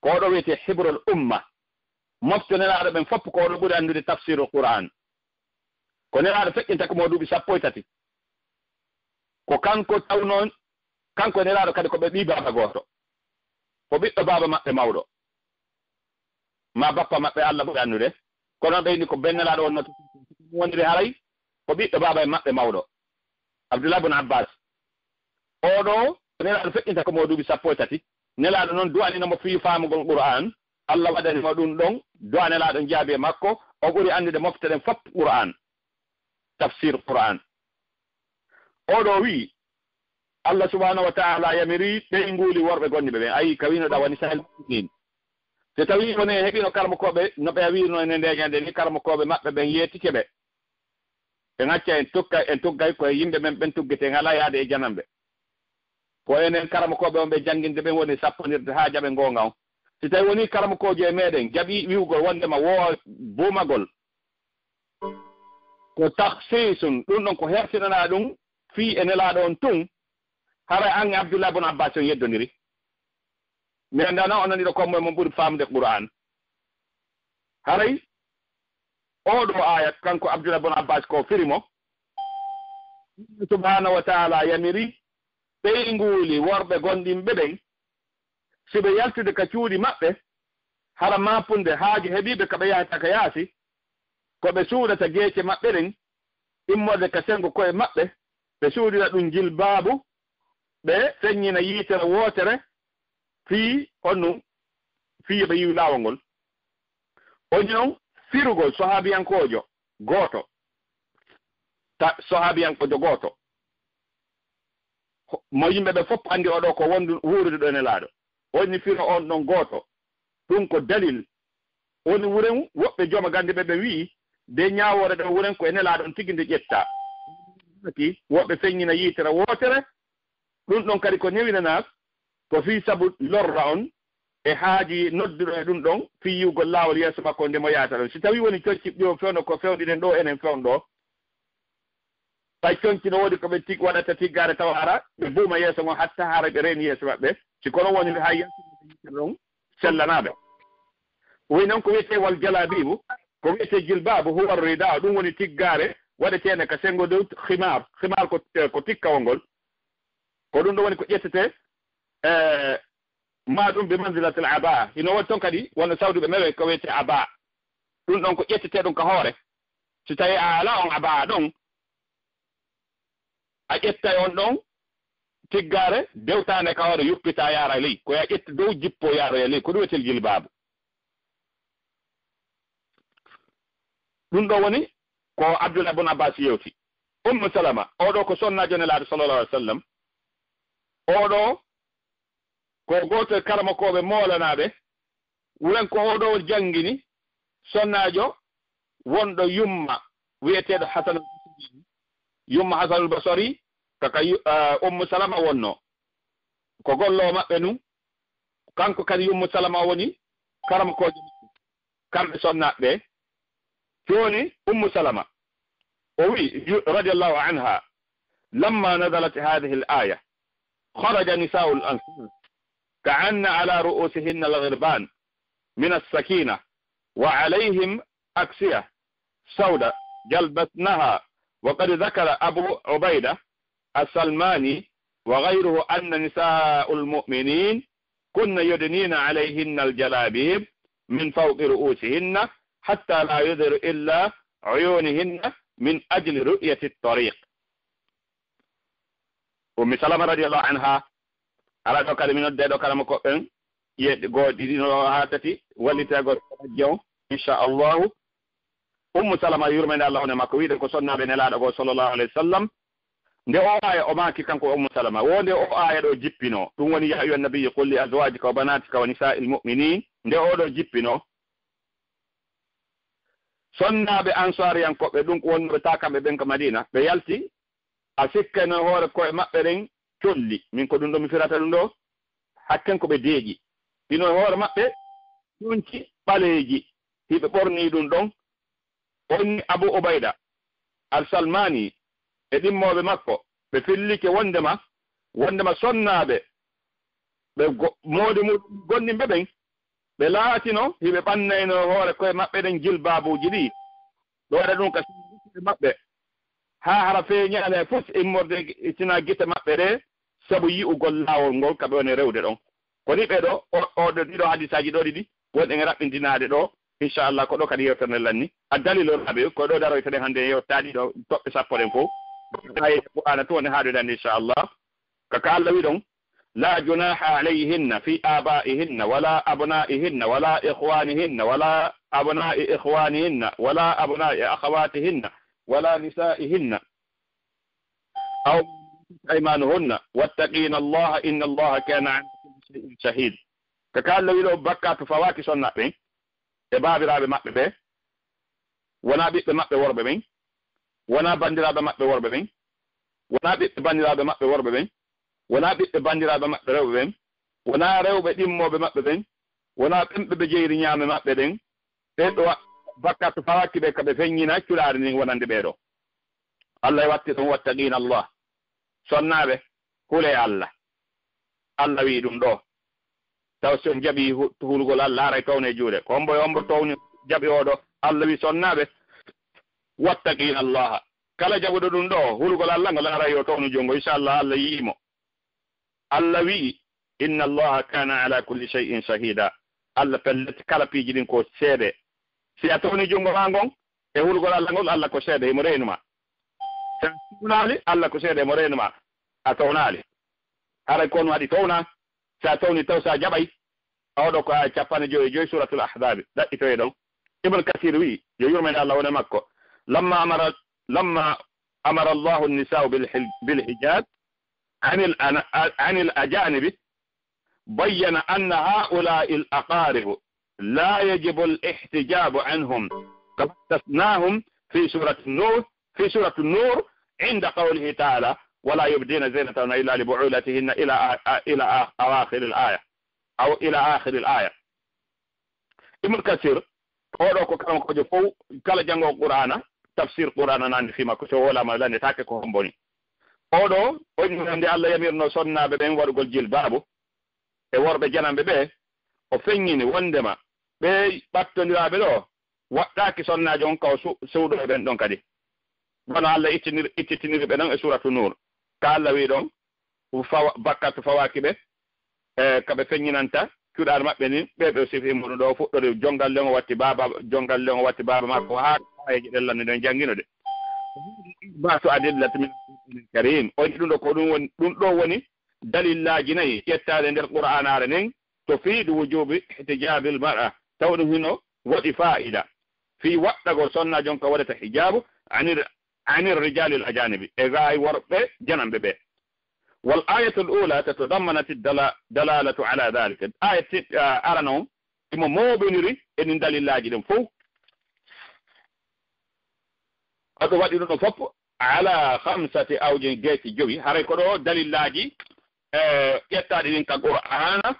ko oɗo wiyetee hibrul umma. Mofte Nelaaɗo ɓen fof ko oɗo ɓuri anndude tafsirul Qur'an. Ko Nelaaɗo feƴƴinta ko mo duuɓi sappo e tati. Ko kanko tawnoo, kanko e Nelaaɗo kadi ko ɓe ɓii baaba gooto. Ko ɓiɗɗo baaba maɓɓe mawɗo. Maa bappa maɓɓe, Allah ɓuri anndude. Kono ɓe inni ko ben Nelaaɗo wonnoo, woniri haray ko ɓiɗɗo baaba e maɓɓe mawɗo. Abdullah bun Abbas. Oo ɗoo, Nelaaɗo feƴƴinta ko mo duuɓi sappo e tati. Nelaaɗo noon du'anino mo fii faamugol Qur'aan. Allah waɗani mo ɗum ɗon, du'a Nelaaɗo jaabi e makko, o ɓuri anndude mofte ɗen fof Qur'aan, tafsir Qur'aan. Oo ɗoo wi'i, Allah subhaanahu wa ta'ala yamiri ɓeynguuli worɓe gomɗinɓe ɓen. Ayi, ka wi'uno ɗaa wani sahil mu'minin. So tawii woni en heɓino karamokooɓe, no ɓe wi'uno e nde ndeeñande ni, karamokooɓe maɓɓe ɓen yeetike ɓe. Ɓe ŋacca en, tokka en, tuggay ko e yimɓe men ɓen tuggete, en alaa yaade e jananɓe. Ko enen karamokooɓe on ɓe jannginde ɓen woni sappondirde haa jaɓen goonga on. Si tawii wonii karamokoojo e meɗen jaɓii wi'ugol wonndema woo buumagol, ko takhsiisun, ɗum ɗon ko hersinanaa ɗum fii e Nelaaɗo on tun, haray an e Abdullah bun Abbas on yeddondiri. Mi anndaa non on nani ɗo ko moy mon ɓuri faamde Qur'aan. Haray oo ɗoo aaya, kanko Abdullah bun Abbas ko firi mo, Allah subhaanahu wa ta'ala yamiri ɓeynguuli worɓe gomɗinɓe ɓen, si ɓe yaltude ka cuuɗi maɓɓe, hara maapunde haaju heɓii ɓe ka ɓe yahata ka yaasi, ko ɓe suuɗata geece maɓɓe ɗen, immorde ka senngo ko'e maɓɓe, ɓe suuɗira ɗum jilbaabu, ɓe feññina yiitere wootere, fii honɗum? Fii yo ɓe yi'u laawol ngol. O woni non firugol sahaabiyankoojo gooto, ta-, sahaabiyankoojo gooto, mo yimɓe ɓe fof anndi oo ɗoo ko wondu wuurude ɗo e Nelaaɗo. O woni firo on ɗon gooto. Ɗum ko dalil. Woni wuren woɓɓe jooma gannde ɓe, ɓe wi'i, de ñaawoore ɗo wuren ko e Nelaaɗo on tigi nde ƴetta. Woɓɓe feññina yiitere wootere, ɗum ɗon kadi ko newinanaa, ko fii sabu lorra on e haaji nodduɗo e ɗum ɗon, fii yi'ugol laawol yeeso makko nde mo yaata ɗon. Si tawii woni conci ɗo fewndo ko fewndinen ɗo enen fewndo, tawi conci no woodi ko ɓe tig-, waɗata tiggaare tawa hara, ɓe buuma yeeso ngon hatta hara ɓe reeni yeeso maɓɓe. Si kono woni hay yaltude yiitere ɗon sellanaaɓe. Woy non ko wiyetee wal jalabiibu, ko wiyetee jilbaabu, huwa rida, ɗum woni tiggaare waɗeteende ka senngo dow khimaar. Khimaar ko, ko tikkawol ngol. Ko ɗum ɗo woni ko ƴettetee, eh, ma ɗum bi manzilatil abaa. Hino woni ton kadi wonno sawduɓe mewe ko wiyetee abaa. Ɗum ɗon ko ƴettetee ɗum ka hoore. Si tawii a alaa on abaa ɗon, a ƴettay on ɗon tiggaare dewtaande ka hoore, yuppitaa yaara e ley. Ko yo a ƴettu dow, jippoo yaara e ley. Ko ɗum wiyetee jilbaabu. Ɗum ɗo woni ko Abdullah ibn Abbas yewti. Ummu Salama, oo ɗoo ko sonnaajo Nelaaɗo sallallahu alaihi wasallam. Oo ɗoo ko gooto e karamokooɓe moolanaaɓe. Wuren ko oo ɗoo janngini sonnaajo wonɗo yumma wi'eteeɗo Hasan al-Basri. Yumma Hasan al-Basri, kaka yu-, eh, Ummu Salama wonnoo. Ko golloowo maɓɓe nun. Kanko kadi Ummu Salama woni karamokoojo maɓɓe. Kamɓe sonnaaɓe ɓe. Jooni Ummu Salama, o wi'i, ju-, radiyallahu anha, لما نزلت هذه الآية خرج نساء الأنصار كأن على رؤوسهن الغربان من السكينة وعليهم أكسية سوداء جلبتنها، وقد ذكر أبو عبيدة السلماني وغيره أن نساء المؤمنين كن يدنين عليهن الجلابيب من فوق رؤوسهن حتى لا يظهر إلا عيونهن من أجل رؤية الطريق. Ummi Salama radiyallahu anha, ala ɗo kadi mi nodde ɗo kala mo ko ɓen, ye goo ɗiɗi no haa tati, wallitagol majje on, insha Allahu. Ummu Salama, yurmeende Allah wone makko, wi'ude ko sonnaaɓe Nelaaɗo goo, sallallahu alayhi wa sallam. Nde o aaya o maaki kanko Ummu Salama, wo nde o aaya ɗo jippinoo, ɗum woni, "Ya ayyuhan nabiyyu qul li azwajika wa banatika wa nisa'il mu'minin." Nde o ɗo jippinoo, sonnaaɓe Ansaariyankooɓe, ɗum ko wonnooɓe taa kamɓe ɓen ka Madiina, ɓe yalti, a sikkay no hoore ko'e maɓɓe ɗen colli. Min ko ɗum ɗo mi firata ɗum ɗo, hakken ko ɓe deeƴi. Hino e hoore maɓɓe conci ɓaleeji, hiɓe ɓornii ɗum ɗon. On ni Abu Ubayda Al-Salmani e ɗimmooɓe makko, ɓe fillike wondema, wondema sonnaaɓe, ɓe go-, moodi mu-, gomɗinɓe ɓen, ɓe laatino hiɓe ɓannayno hoore ko'e maɓɓe ɗen jilbaabuuji ɗi. Ɓe waɗa ɗum ka sonnaaɓe maɓɓe. Haa hara feeñaani e fus immorde sina gite maɓɓe ɗe, sabu yi'ugol laawol ngol ka ɓe woni rewde ɗon. Ko ni ɓee ɗo, o, o ɗo ɗiɗo hadisaaji ɗo ɗiɗi, wonɗen e raɓɓintinaade ɗo, inchallah, ko ɗo kadi yewtere nden lanni. A daliloraaɓe, ko ɗo daroyteɗen hannde e yewtaaɗi ɗo toɓɓe sappo ɗen fof. Aye Qur'ana tun woni haaɗoyde hannde, inchallah. Ka, ka Allah wi ɗon, "La junaha alayhinna fi abaihinna, wala abnaihinna, wala ikhwanihinna, wala abnai ikhwanihinna, wala abnai akhawatihinna, wala nisaihinna, aw aymanuhunna, wattaqina Allah, inna Allah kana ala kulli shay'in shahid." Ka, ka Allah wi ɗo, bakkaatu fawaaki sonna ɓen e baabiraaɓe maɓɓe ɓe, wonaa ɓiɓɓe maɓɓe worɓe ɓen, wonaa banndiraaɓe maɓɓe worɓe ɓen, wonaa ɓiɓɓe banndiraaɓe maɓɓe worɓe ɓen, wonaa ɓiɓɓe banndiraaɓe maɓɓe rewɓe ɓen, wonaa rewɓe ɗimmooɓe maɓɓe ɓen, wonaa ɓen ɓe ɓe jeyri ñaame maɓɓe ɓen. Ɓen ɗo wa-, bakkaatu fawaaki ɓe, ka ɓe feññina cuɗaari ndin wonande ɓee ɗo. Allah e watti ɗum, "Wattaqina Allah." Sonnaaɓe, hulee Allah. Allah wi'i ɗum ɗo. Taw si on jaɓi hu-, hulugol Allah, haray towne juuɗe. Ko hombo e hombo towni jaɓi oo ɗo? Allah wi'i, "Sonnaaɓe, wattaqina Allah." Kala jaɓuɗo ɗum ɗo, hulugol Allah ngol, haray yo townu junngo. Inchallah, Allah yi'i mo. Allah wi'i, "Inna Allaha kana ala kulli shay'in shahida." Allah pellet kala piiji ɗin ko seede. Si a towni junngo maa ngon e hulugol Allah ngol, Allah ko seede, himo reenu ma. Si a townaali, Allah ko seede, himo reenu ma. A townaali. Haray ko on waɗi towna. Si a towni taw si a jaɓay. Oɗo ko aya capanɗe joyi e joyi Suratul Ahzabi. Ɗaɓɓitoye ɗon. Ibn Kasir wi'i, yo yurmande Allah wone makko, "Lamma amara, lamma amara Allahu an-nisa'u bil hil-, bil hijab anil ana-, anil ajanibi, bayyana anna ha'ula'i al-aqaribu la yajibu al-ihtijabu anhum, kama istasnahum fi Surati Nuh, fi Surati Nur, inda qawlihi ta'ala, wala yubdina zinatahunna illa li bu'ulatihinna ila a-, a-, ila a-, awakhir al-aya." Aw ila akhir al-aya. Ibn Kasir, oɗo ko karamokoojo fow, kala janngo Qur'ana, tafsir Qur'ana nani fi makko, so wolaama lannetaake ko hombo ni. Oɗo, o inni nde Allah yamirno sonnaaɓe ɓen waɗugol jilbaabu, e worɓe jananɓe ɓe, o feññini wondema ɓe ɓattondiraaɓe ɗo, waɗɗaaki sonnaajo on ka o su-, suuɗo e ɓen ɗon kadi. Wano Allah ittinir-, ittitiniri ɓe ɗon e Suratu Nur. Ka Allah wi ɗon, fawa-, bakkatu fawaaki ɓe, e, ka ɓe feññinanta cuɗaari maɓɓe nin, ɓe ɓe sifi muɗum ɗo fuɗɗori jongal lengo watti baaba, jongal lengo watti baaba makko haa ayeeje ɗen lanni ɗon janngino ɗe. Basu adillati min Karim. O wi'i ɗum ɗo ko ɗum woni, ɗum ɗo woni dalillaaji nayi ƴettaade nder Qur'aanaare nden, tufiidu wujuubi ihtijabil mar'a, taw ɗum hino waɗi faa'ida fii waɗɗagol sonnaajo on ka waɗata hijaabu anir, anir rijaalil ajaanibi, e gaay worɓe jananɓe ɓe. Wal aayatul uulaa tatadammanati dala, dalaalatu alaa daalika. Aaya ti, a, arano on, imo mooɓiniri e ɗin dalillaaji ɗin fow. Ko ɗum waɗi ɗum ɗon fof ala khamsati awjin, geeci jowi. Haray ko ɗo dalillaaji, e, ƴettaaɗi ɗin ka Qur'aana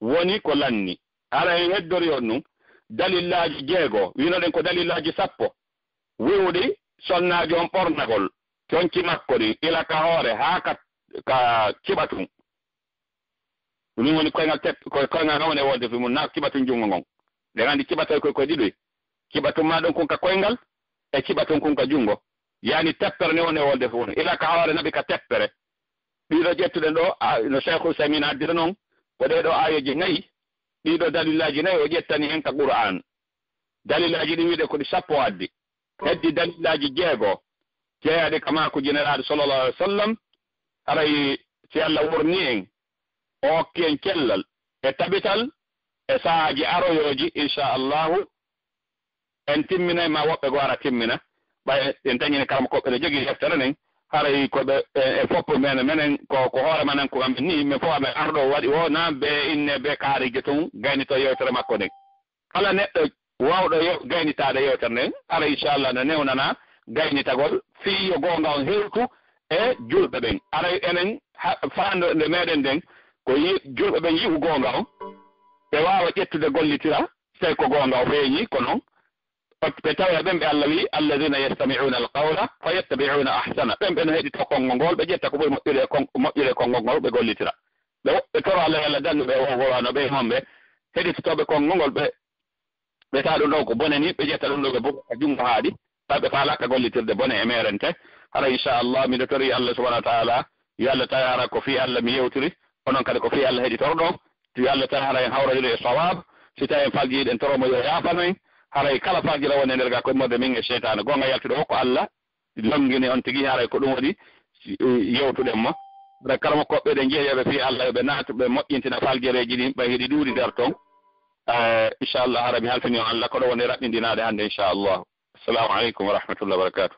woni ko lanni. Haray en heddori on ɗum dalillaaji jeego, winoɗen ko dalillaaji sappo. Wi'uɗi sonnaajo on ɓornagol conci makko ɗin, ila ka hoore haa ka, ka ciɓa tun. Ɗum woni koyngal tep-, koy-, koyngal ngal woni e wolde fi mun, na ciɓa tun junngo ngon. Ɗen anndi ciɓa tawi koy koye ɗiɗoy. Ciɓa tun maa ɗon kun ka koyngal, e ciɓa tun kun ka junngo. Yaani teppere ne woni e wolde fi mun. Ila ka hoore naɓi ka teppere. Ɗiɗo ƴettuɗen ɗo, a, no Cheikh Ousaymin addira non, ko ɗee ɗo aayeeji nayi, ɗiɗo dalillaaji nayi o ƴettani hen ka Qur'aan. Dalillaaji ɗin wi'ude ko ɗi sappo addi. Heddi dalillaaji jeego jeeyaaɗi ka maaku Nelaaɗo sallallahu alaihi wasallam, haray si Allah wurni en, o hokki en cellal e tabital e sahaaji aroyooji, insha Allahu, en timminay ma woɓɓe goo ara timmina. Ɓay en dañini karamokooɓe no jogii deftere nden, haray ko ɓe, e, e foppu men, menen ko, ko hoore manen ko amen ni, men fof amen arɗo waɗi o, na be inne be kaarije tun gaynito yewtere makko nden. Kala neɗɗo waawɗo yo-, gaynitaade yewtere nden, ara inchallah no newnana gaynitagol fii yo goonga on hewtu e julɓe ɓen. Aray enen ha-, faando nde meɗen nden, ko yi-, julɓe ɓen yi'u goonga on, ɓe waawa ƴettude gollitira, si tawi ko goonga o feeñi, ko non. Ɓe tawa ɓen ɓe Allah wi'i, "Alladhina yastami'una al-qawla fayattabi'una ahsana." Ɓen ɓe no heɗito konngol ngol, ɓe ƴetta ko ɓuri moƴƴude e kon-, moƴƴude e konngol ngol, ɓe gollitira. Ɓe wo-, ɓe toro Allah yo Allah dandu ɓe e wowgol wano ɓe honɓe heɗitotooɓe konngol ngol, ɓe, ɓe tawa ɗum ɗo ko bone ni, ɓe ƴetta ɗum ɗo ɓe buga ka junngo haaɗi, tawa ɓe faalaaka gollitirde bone e meerente. Hara inchallah, miɗo tori Allah subhanahu wa ta'ala, yo Allah tawi hara ko fii Allah mi yewtiri, onon kadi ko fii Allah heɗitorɗon. Yo Allah tawi hara en hawrodiri e sawab. Si tawi en falji, eɗen toro mo yo yaafan en. Haray kala faljira woni e nder ga ko immorde min e seytaane. Goonga yaltuɗo o ko Allah, longini on tigi, haray ko ɗum waɗi yewtuɗen mo. Haray kala mo koɓɓe ɗe jeeyooɓe fii Allah, yo ɓe naatu, ɓe moƴƴintina faljereeji ɗin, ɓay hiɗi ɗuuɗi nder ton. Eh, inchallah, hara mi halfini on Allah, ko ɗo woni raɓɓindinaade hannde, inchallah. Assalamu aleykum wa rahmatullahi wa barakatuh.